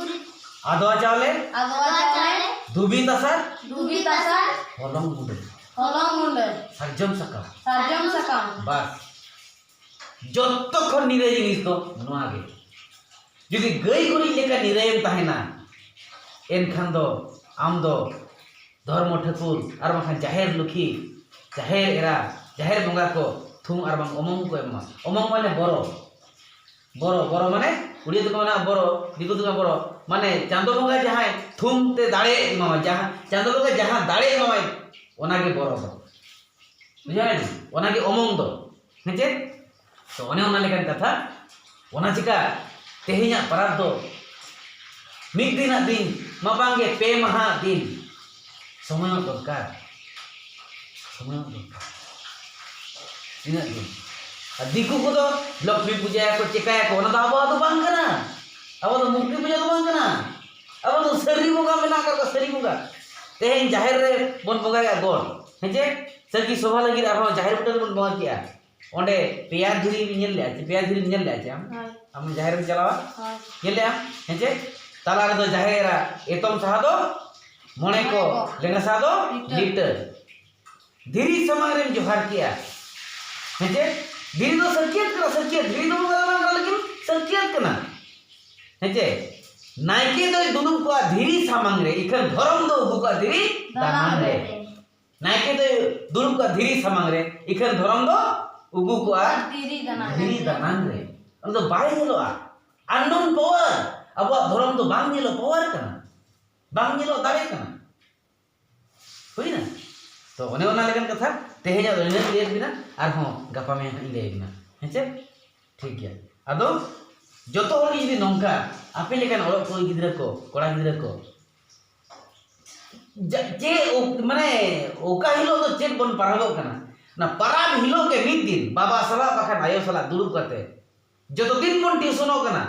ᱟᱫᱣᱟ ᱪᱟᱣᱞᱮ, ᱟᱫᱣᱟ ᱪᱟᱣᱞᱮ᱾ ᱫᱷᱩᱵᱤ ᱛᱟᱥᱟᱫ, ᱫᱷᱩᱵᱤ ᱛᱟᱥᱟᱫ᱾ ᱦᱚᱞᱚᱝ ᱜᱩᱸᱰᱟᱹ, ᱦᱚᱞᱚᱝ ᱜᱩᱸᱰᱟᱹ᱾ ᱥᱟᱨᱡᱚᱢ ᱥᱟᱠᱟᱢ, ᱥᱟᱨᱡᱚᱢ ᱥᱟᱠᱟᱢ᱾ ᱵᱟᱥ, ᱡᱚᱛᱚ ᱠᱷᱚᱱ ᱱᱤᱨᱟᱹᱭ ᱡᱤᱱᱤᱥ ᱫᱚ ᱱᱚᱣᱟ ᱜᱮ᱾ ᱡᱩᱫᱤ ᱜᱟᱹᱭ ᱜᱩᱨᱤᱡ ᱞᱮᱠᱟ ᱱᱤᱨᱟᱹᱭᱮᱢ ᱛᱟᱦᱮᱱᱟ, ᱮᱱᱠᱷᱟᱱ ᱫᱚ ᱟᱢ ᱫᱚ ᱫᱷᱚᱨᱢᱚ ᱴᱷᱟᱹᱠᱩᱨ ᱟᱨ ᱵᱟᱝᱠᱷᱟᱱ ᱡᱟᱦᱮᱨ ᱞᱩᱠᱷᱤ, ᱡᱟᱦᱮᱨ ᱮᱨᱟ, ᱡᱟᱦᱮᱨ ᱵᱚᱸᱜᱟ ᱠᱚ ᱛᱷᱩᱢ ᱟᱨ ᱵᱟᱝ ᱚᱢᱚᱝ ᱠᱚ ᱮᱢᱟ᱾ ᱚᱢᱚᱝ ᱢᱟᱱᱮ ᱵᱚᱨᱚ᱾ ᱵᱚᱨᱚ, ᱵᱚᱨᱚ ᱢᱟᱱᱮ, ᱩᱲᱤᱭᱟ ᱛᱮᱠᱚ ᱢᱮᱱᱟ ᱵᱚᱨᱚ, ᱫᱤᱠᱩ ᱛᱮᱠᱚ ᱢᱮᱱᱟ ᱵᱚᱨᱚ᱾ ᱢᱟᱱᱮ ᱪᱟᱸᱫᱚ ᱵᱚᱸᱜᱟ ᱡᱟᱦᱟᱸᱭ ᱛᱷᱩᱢ ᱛᱮ ᱫᱟᱲᱮ ᱮᱢᱟᱢᱟ, ᱡᱟᱦᱟᱸ ᱪᱟᱸᱫᱚ ᱵᱚᱸᱜᱟ ᱡᱟᱦᱟᱸ ᱫᱟᱲᱮ ᱮᱢᱟᱢᱟᱭ, ᱚᱱᱟᱜᱮ ᱵᱚᱨᱚ ᱫᱚ᱾ ᱵᱩᱡᱷᱟᱹᱣ ᱮᱱᱟ? ᱚᱱᱟᱜᱮ ᱚᱢᱚᱝ ᱫᱚ᱾ ᱦᱮᱸ ᱪᱮ? ᱛᱚ ᱚᱱᱮ ᱚᱱᱟ ᱞᱮᱠᱟᱱ ᱠᱟᱛᱷᱟ᱾ ᱚᱱᱟ ᱪᱤᱠᱟ ᱛᱮᱦᱮᱧᱟᱜ ᱯᱟᱨᱟᱵᱽ ᱫᱚ ᱢᱤᱫ ᱫᱤᱱᱟᱜ ᱫᱤᱱ ᱢᱟ ᱵᱟᱝᱜᱮ, ᱯᱮ ᱢᱟᱦᱟ ᱫᱤᱱ ᱥᱚᱢᱚᱭᱚᱜ ᱫᱚᱨᱠᱟᱨ᱾ ᱥᱚᱢᱚᱭᱚᱜ ᱫᱚᱨᱠᱟᱨ᱾ ᱛᱤᱱᱟᱹᱜ ᱫᱤᱱ? ᱟᱨ ᱫᱤᱠᱩ ᱠᱚᱫᱚ ᱞᱚᱠᱥᱢᱤ ᱯᱩᱡᱟᱹᱭᱟᱠᱚ, ᱪᱮᱠᱟᱭᱟᱠᱚ, ᱚᱱᱟ ᱫᱚ ᱟᱵᱚᱣᱟᱜ ᱫᱚ ᱵᱟᱝ ᱠᱟᱱᱟ᱾ ᱟᱵᱚ ᱫᱚ ᱢᱩᱨᱛᱤ ᱯᱩᱡᱟᱹ ᱫᱚ ᱵᱟᱝ ᱠᱟᱱᱟ᱾ ᱟᱵᱚ ᱫᱚ ᱥᱟᱹᱨᱤ ᱵᱚᱸᱜᱟ ᱢᱮᱱᱟᱜ ᱟᱠᱟᱫ ᱠᱚᱣᱟ, ᱥᱟᱹᱨᱤ ᱵᱚᱸᱜᱟ᱾ ᱛᱮᱦᱮᱧ ᱡᱟᱦᱮᱨ ᱨᱮ ᱵᱚᱱ ᱵᱚᱸᱜᱟᱭᱟ ᱜᱚᱰ, ᱦᱮᱸ ᱪᱮ? ᱥᱟᱹᱨᱤ ᱥᱚᱵᱷᱟ ᱞᱟᱹᱜᱤᱫ ᱟᱨᱦᱚᱸ ᱡᱟᱦᱮᱨ ᱵᱩᱴᱟᱹ ᱨᱮᱵᱚᱱ ᱵᱚᱸᱜᱟ ᱠᱮᱜᱼᱟ᱾ ᱚᱸᱰᱮ ᱯᱮᱭᱟ ᱫᱷᱤᱨᱤ ᱵᱤᱱ ᱧᱮᱞ ᱞᱮᱜᱼᱟ ᱪᱮ? ᱯᱮᱭᱟ ᱫᱷᱤᱨᱤ ᱧᱮᱞ ᱞᱮᱜᱼᱟ ᱪᱮ ᱟᱢ? ᱦᱳᱭ᱾ ᱟᱢ ᱡᱟᱦᱮᱨ ᱮᱢ ᱪᱟᱞᱟᱣᱟ? ᱦᱳᱭ᱾ ᱧᱮᱞ ᱞᱮᱜᱼᱟᱢ? ᱦᱮᱸ ᱪᱮ? ᱛᱟᱞᱟ ᱨᱮᱫᱚ ᱡᱟᱦᱮᱨ ᱮᱨᱟ, ᱮᱛᱚᱢ ᱥᱟᱦᱟ ᱫᱚ ᱢᱚᱬᱮ ᱠᱚ, ᱢᱚᱬᱮ ᱠᱚ᱾ ᱞᱮᱸᱜᱟ ᱥᱟᱦᱟ ᱫᱚ ᱞᱤᱴᱟᱹ᱾ ᱞᱤᱴᱟᱹ᱾ ᱫᱷᱤᱨᱤ ᱥᱟᱢᱟᱝ ᱨᱮᱢ ᱡᱚᱦᱟᱨ ᱠᱮᱜᱼᱟ, ᱦᱮᱸ ᱪᱮ? ᱫᱷᱤᱨᱤ ᱫᱚ ᱥᱟᱹᱠᱷᱭᱟᱹᱛ ᱠᱟᱱᱟ, ᱥᱟᱹᱠᱷᱭᱟᱹᱛ᱾ ᱫᱷᱤᱨᱤ ᱫᱚ ᱵᱚᱸᱜᱟ ᱫᱟᱱᱟᱝ ᱠᱟᱱᱟ, ᱞᱮᱠᱤᱱ ᱥᱟᱹᱠᱷᱭᱟᱹᱛ ᱠᱟᱱᱟ᱾ ᱦᱮᱸ ᱪᱮ? ᱱᱟᱭᱠᱮ ᱫᱚᱭ ᱫᱩᱲᱩᱵ ᱠᱚᱜᱼᱟ ᱫᱷᱤᱨᱤ ᱥᱟᱢᱟᱝ ᱨᱮ, ᱤᱠᱷᱟᱹᱱ ᱫᱷᱚᱨᱚᱢ ᱫᱚ ᱩᱵᱩ ᱠᱚᱜᱼᱟ ᱫᱷᱤᱨᱤ ᱫᱟᱱᱟᱝ ᱨᱮ᱾ ᱱᱟᱭᱠᱮ ᱫᱚᱭ ᱫᱩᱲᱩᱵ ᱠᱚᱜᱼᱟ ᱫᱷᱤᱨᱤ ᱥᱟᱢᱟᱝ ᱨᱮ, ᱤᱠᱷᱟᱹᱱ ᱫᱷᱚᱨᱚᱢ ᱫᱚ ᱩᱵᱩ ᱠᱚᱜᱼᱟ ᱫᱷᱤᱨᱤ ᱫᱟᱱᱟᱝ ᱨᱮ᱾ ᱫᱷᱤᱨᱤ ᱫᱟᱱᱟᱝ ᱨᱮ᱾ ᱚᱱᱟ ᱫᱚ ᱵᱟᱭ ᱧᱮᱞᱚᱜᱼᱟ᱾ Unknown power᱾ ᱟᱵᱚᱣᱟᱜ ᱫᱷᱚᱨᱚᱢ ᱫᱚ ᱵᱟᱝ ᱧᱮᱞᱚᱜ power ᱠᱟᱱᱟ, ᱵᱟᱝ ᱧᱮᱞᱚᱜ ᱫᱟᱲᱮ ᱠᱟᱱᱟ᱾ ᱦᱩᱭᱱᱟ? ᱛᱚ, ᱚᱱᱮ ᱚᱱᱟ ᱞᱮᱠᱟᱱ ᱠᱟᱛᱷᱟ ᱛᱮᱦᱮᱧᱟᱜ ᱫᱚ ᱱᱤᱱᱟᱹᱜ ᱞᱟᱹᱭᱟᱫ ᱵᱤᱱᱟ, ᱟᱨᱦᱚᱸ ᱜᱟᱯᱟ ᱢᱮᱭᱟᱝ ᱦᱟᱸᱜ ᱤᱧ ᱞᱟᱹᱭ ᱟᱵᱤᱱᱟ᱾ ᱦᱮᱸ ᱪᱮ? ᱴᱷᱤᱠ ᱜᱮᱭᱟ᱾ ᱟᱫᱚ ᱡᱚᱛᱚ ᱦᱚᱲ ᱜᱮ ᱡᱩᱫᱤ ᱱᱚᱝᱠᱟ ᱟᱯᱮ ᱞᱮᱠᱟᱱ ᱚᱞᱚᱜ ᱠᱩᱲᱤ ᱜᱤᱫᱽᱨᱟᱹ ᱠᱚ, ᱠᱚᱲᱟ ᱜᱤᱫᱽᱨᱟᱹ ᱠᱚ, ᱡᱟ-, ᱪᱮᱫ ᱚ-, ᱢᱟᱱᱮ ᱚᱠᱟ ᱦᱤᱞᱳᱜ ᱫᱚ ᱪᱮᱫ ᱵᱚᱱ ᱯᱟᱨᱟᱵᱚᱜ ᱠᱟᱱᱟ? ᱚᱱᱟ ᱯᱟᱨᱟᱵᱽ ᱦᱤᱞᱳᱜ ᱜᱮ ᱢᱤᱫ ᱫᱤᱱ ᱵᱟᱵᱟ ᱥᱟᱞᱟᱜ ᱵᱟᱠᱷᱟᱱ ᱟᱭᱳ ᱥᱟᱞᱟᱜ ᱫᱩᱲᱩᱵ ᱠᱟᱛᱮ ᱡᱚᱛᱚ ᱫᱤᱱ ᱵᱚᱱ ᱴᱤᱭᱩᱥᱚᱱᱚᱜ ᱠᱟᱱᱟ,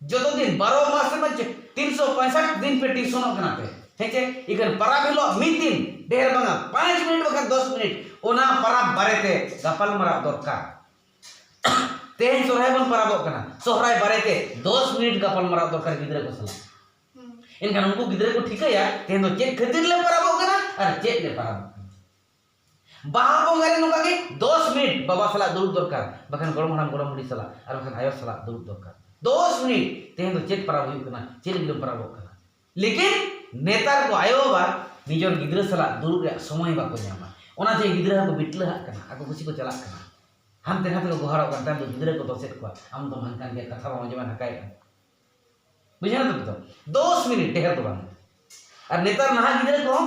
ᱡᱚᱛᱚ ᱫᱤᱱ ᱵᱟᱨᱚ ᱢᱟᱥ ᱨᱮᱢᱟ ᱪᱮ-, ᱛᱤᱱᱥᱚ ᱯᱚᱸᱭᱥᱟᱴ ᱫᱤᱱ ᱯᱮ ᱴᱤᱭᱩᱥᱚᱱᱚᱜ ᱠᱟᱱᱟ ᱯᱮ, ᱦᱮᱸ ᱪᱮ? ᱤᱠᱷᱟᱹᱱ ᱯᱟᱨᱟᱵᱽ ᱦᱤᱞᱳᱜ ᱢᱤᱫ ᱫᱤᱱ, ᱰᱷᱮᱨ ᱵᱟᱝᱟ, ᱯᱟᱸᱪ ᱢᱤᱱᱤᱴ ᱵᱟᱠᱷᱟᱱ ᱫᱚᱥ ᱢᱤᱱᱤᱴ ᱚᱱᱟ ᱯᱟᱨᱟᱵᱽ ᱵᱟᱨᱮᱛᱮ ᱜᱟᱯᱟᱞ ᱢᱟᱨᱟᱣ ᱫᱚᱨᱠᱟᱨ᱾ ᱛᱮᱦᱮᱧ ᱥᱚᱦᱨᱟᱭ ᱵᱚᱱ ᱯᱟᱨᱟᱵᱚᱜ ᱠᱟᱱᱟ, ᱥᱚᱦᱨᱟᱭ ᱵᱟᱨᱮᱛᱮ ᱫᱚᱥ ᱢᱤᱱᱤᱴ ᱜᱟᱯᱟᱞ ᱢᱟᱨᱟᱣ ᱫᱚᱨᱠᱟᱨ ᱜᱤᱫᱽᱨᱟᱹ ᱠᱚ ᱥᱟᱞᱟᱜ᱾ ᱦᱩᱸ᱾ ᱮᱱᱠᱷᱟᱱ ᱩᱱᱠᱩ ᱜᱤᱫᱽᱨᱟᱹ ᱠᱚ ᱴᱷᱤᱠᱟᱹᱭᱟ ᱛᱮᱦᱮᱧ ᱫᱚ ᱪᱮᱫ ᱠᱷᱟᱹᱛᱤᱨ ᱞᱮ ᱯᱟᱨᱟᱵᱚᱜ ᱠᱟᱱᱟ ᱟᱨ ᱪᱮᱫ ᱞᱮ ᱯᱟᱨᱟᱵᱚᱜ ᱠᱟᱱᱟ᱾ ᱵᱟᱦᱟ ᱵᱚᱸᱜᱟ ᱨᱮ ᱱᱚᱝᱠᱟ ᱜᱮ ᱫᱚᱥ ᱢᱤᱱᱤᱴ ᱵᱟᱵᱟ ᱥᱟᱞᱟᱜ ᱫᱩᱲᱩᱵ ᱫᱚᱨᱠᱟᱨ, ᱵᱟᱠᱷᱟᱱ ᱜᱚᱲᱚᱢ ᱦᱟᱲᱟᱢ ᱜᱚᱲᱚᱢ ᱵᱩᱰᱷᱤ ᱥᱟᱞᱟᱜ, ᱟᱨ ᱵᱟᱠᱷᱟᱱ ᱟᱭᱳ ᱥᱟᱞᱟᱜ ᱫᱩᱲᱩᱵ ᱫᱚᱨᱠᱟᱨ᱾ ᱫᱚᱥ ᱢᱤᱱᱤᱴ ᱛᱮᱦᱮᱧ ᱫᱚ ᱪᱮᱫ ᱯᱟᱨᱟᱵᱽ ᱦᱩᱭᱩᱜ ᱠᱟᱱᱟ, ᱪᱮᱫ ᱞᱟᱹᱜᱤᱫ ᱮᱢ ᱯᱟᱨᱟᱵᱚᱜ ᱠᱟᱱᱟ᱾ ᱞᱮᱠᱤᱱ ᱱᱮᱛᱟᱨ ᱠᱚ ᱟᱭᱳ ᱵᱟᱵᱟ ᱱᱤᱡᱚᱨ ᱜᱤᱫᱽᱨᱟᱹ ᱥᱟᱞᱟᱜ ᱫᱩᱲᱩᱵ ᱨᱮᱭᱟᱜ ᱥᱚᱢᱚᱭ ᱵᱟᱠᱚ ᱧᱟᱢᱟ, ᱚᱱᱟᱛᱮ ᱜᱤᱫᱽᱨᱟᱹ ᱦᱚᱸᱠᱚ ᱵᱤᱴᱞᱟᱹᱦᱟᱜ ᱠᱟᱱᱟ, ᱟᱠᱚ ᱠᱩᱥᱤ ᱠᱚ ᱪᱟᱞᱟᱜ ᱠᱟᱱᱟ, ᱦᱟᱱᱛᱮ ᱱᱟᱛᱮ ᱠᱚ ᱜᱚᱦᱟᱨᱚᱜ ᱠᱟᱱ ᱛᱟᱭᱚᱢ ᱫᱚ ᱜᱤᱫᱽᱨᱟᱹ ᱠᱚ ᱫᱚᱥᱮᱫ ᱠᱚᱣᱟ, ᱟᱢ ᱫᱚᱢ ᱦᱟᱱᱠᱟᱱ ᱜᱮᱭᱟ, ᱠᱟᱛᱷᱟ ᱵᱟᱢ ᱟᱸᱡᱚᱢᱟ, ᱱᱟᱠᱟᱭᱮᱫ ᱠᱟᱱᱟ᱾ ᱵᱩᱡᱷᱟᱹᱣ ᱫᱟᱯᱮ ᱛᱚ? ᱫᱚᱥ ᱢᱤᱱᱤᱴ, ᱰᱷᱮᱨ ᱫᱚ ᱵᱟᱝ᱾ ᱟᱨ ᱱᱮᱛᱟᱨ ᱱᱟᱦᱟᱜ ᱜᱤᱫᱽᱨᱟᱹ ᱠᱚᱦᱚᱸ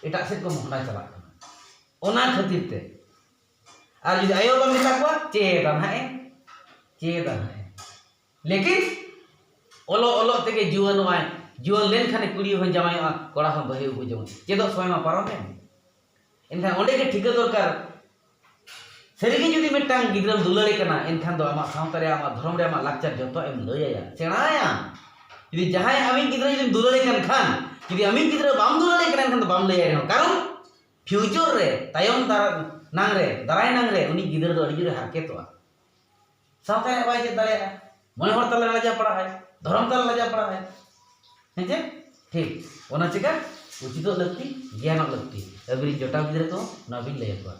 ᱮᱴᱟᱜ ᱥᱮᱫ ᱠᱚ ᱢᱚᱦᱰᱟ ᱪᱟᱞᱟᱜ ᱠᱟᱱᱟ᱾ ᱚᱱᱟ ᱠᱷᱟᱹᱛᱤᱨ ᱛᱮ ᱟᱨ ᱡᱩᱫᱤ ᱟᱭᱳ ᱵᱟᱵᱟᱢ ᱢᱮᱛᱟ ᱠᱚᱣᱟ, ᱪᱮᱫᱟ ᱱᱟᱦᱟᱜ ᱮ, ᱪᱮᱫᱟ ᱱᱟᱦᱟᱜ ᱮ᱾ ᱞᱮᱠᱤᱱ ᱚᱞᱚᱜ ᱚᱞᱚᱜ ᱛᱮᱜᱮ ᱡᱩᱣᱟᱹᱱᱚᱜᱼᱟᱭ, ᱡᱩᱣᱟᱹᱱ ᱞᱮᱱᱠᱷᱟᱱᱮ ᱠᱩᱲᱤ ᱦᱚᱸ ᱡᱟᱶᱟᱭᱚᱜᱼᱟ, ᱠᱚᱲᱟ ᱦᱚᱸ ᱵᱟᱹᱦᱩ ᱟᱹᱜᱩ ᱡᱚᱝ᱾ ᱪᱮᱫᱚᱜ ᱥᱚᱢᱚᱭ ᱢᱟ ᱯᱟᱨᱚᱢᱮᱱ᱾ ᱮᱱᱠᱷᱟᱱ ᱚᱸᱰᱮ ᱜᱮ ᱴᱷᱤᱠᱟᱹ ᱫᱚᱨᱠᱟᱨ᱾ ᱥᱟᱹᱨᱤᱜᱮ ᱡᱩᱫᱤ ᱢᱤᱫᱴᱟᱝ ᱜᱤᱫᱽᱨᱟᱹᱢ ᱫᱩᱞᱟᱹᱲᱮ ᱠᱟᱱᱟ, ᱮᱱᱠᱷᱟᱱ ᱫᱚ ᱟᱢᱟᱜ ᱥᱟᱶᱛᱟ ᱨᱮ, ᱟᱢᱟᱜ ᱫᱷᱚᱨᱚᱢ ᱨᱮ, ᱟᱢᱟᱜ ᱞᱟᱠᱪᱟᱨ ᱡᱚᱛᱚ ᱮᱢ ᱞᱟᱹᱭ ᱟᱭᱟ, ᱥᱮᱬᱟᱭᱟᱢ᱾ ᱡᱩᱫᱤ ᱡᱟᱦᱟᱸᱭ ᱟᱢᱤᱡ ᱜᱤᱫᱽᱨᱟᱹ ᱡᱩᱫᱤᱢ ᱫᱩᱞᱟᱹᱲᱮ ᱠᱟᱱ ᱠᱷᱟᱱ, ᱡᱩᱫᱤ ᱟᱢᱤᱡ ᱜᱤᱫᱽᱨᱟᱹ ᱵᱟᱢ ᱫᱩᱞᱟᱹᱲᱮ ᱠᱟᱱᱟ, ᱮᱱᱠᱷᱟᱱ ᱫᱚ ᱵᱟᱢ ᱞᱟᱹᱭ ᱟᱭ ᱨᱮᱦᱚᱸ, ᱠᱟᱨᱚᱱ future ᱨᱮ, ᱛᱟᱭᱚᱢ ᱫᱟᱨᱟ-, ᱱᱟᱝ ᱨᱮ, ᱫᱟᱨᱟᱭ ᱱᱟᱝ ᱨᱮ ᱩᱱᱤ ᱜᱤᱫᱽᱨᱟᱹ ᱫᱚ ᱟᱹᱰᱤ ᱡᱳᱨᱮ ᱦᱟᱨᱠᱮᱛᱚᱜᱼᱟ᱾ ᱥᱟᱶᱛᱟ ᱨᱮᱭᱟᱜ ᱵᱟᱭ ᱪᱮᱫ ᱫᱟᱲᱮᱭᱟᱜᱼᱟ, ᱢᱚᱬᱮ ᱦᱚᱲ ᱛᱟᱞᱟ ᱞᱟᱡᱟᱣ ᱯᱟᱲᱟᱜᱼᱟᱭ, ᱫᱷᱚᱨᱚᱢ ᱛᱟᱞᱟ ᱞᱟᱡᱟᱣ ᱯᱟᱲᱟᱜᱼᱟᱭ᱾ ᱦᱮᱸ ᱪᱮ? ᱴᱷᱤᱠ᱾ ᱚᱱᱟ ᱪᱤᱠᱟ ᱩᱪᱤᱛᱚᱜ ᱞᱟᱹᱠᱛᱤ, ᱜᱮᱭᱟᱱᱚᱜ ᱞᱟᱹᱠᱛᱤ᱾ ᱟᱹᱵᱤᱱ ᱡᱚᱴᱟᱣ ᱜᱤᱫᱽᱨᱟᱹ ᱠᱚ ᱱᱚᱣᱟ ᱵᱤᱱ ᱞᱟᱹᱭ ᱟᱠᱚᱣᱟ᱾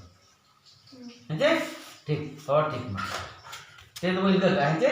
ᱦᱮᱸ ᱪᱮ? ᱴᱷᱤᱠ, ᱦᱚᱸ ᱴᱷᱤᱠ ᱢᱟ᱾ ᱛᱮᱦᱮᱧ ᱫᱚᱵᱚᱱ ᱤᱱᱠᱟᱹ ᱠᱟᱜᱼᱟ, ᱦᱮᱸ ᱪᱮ?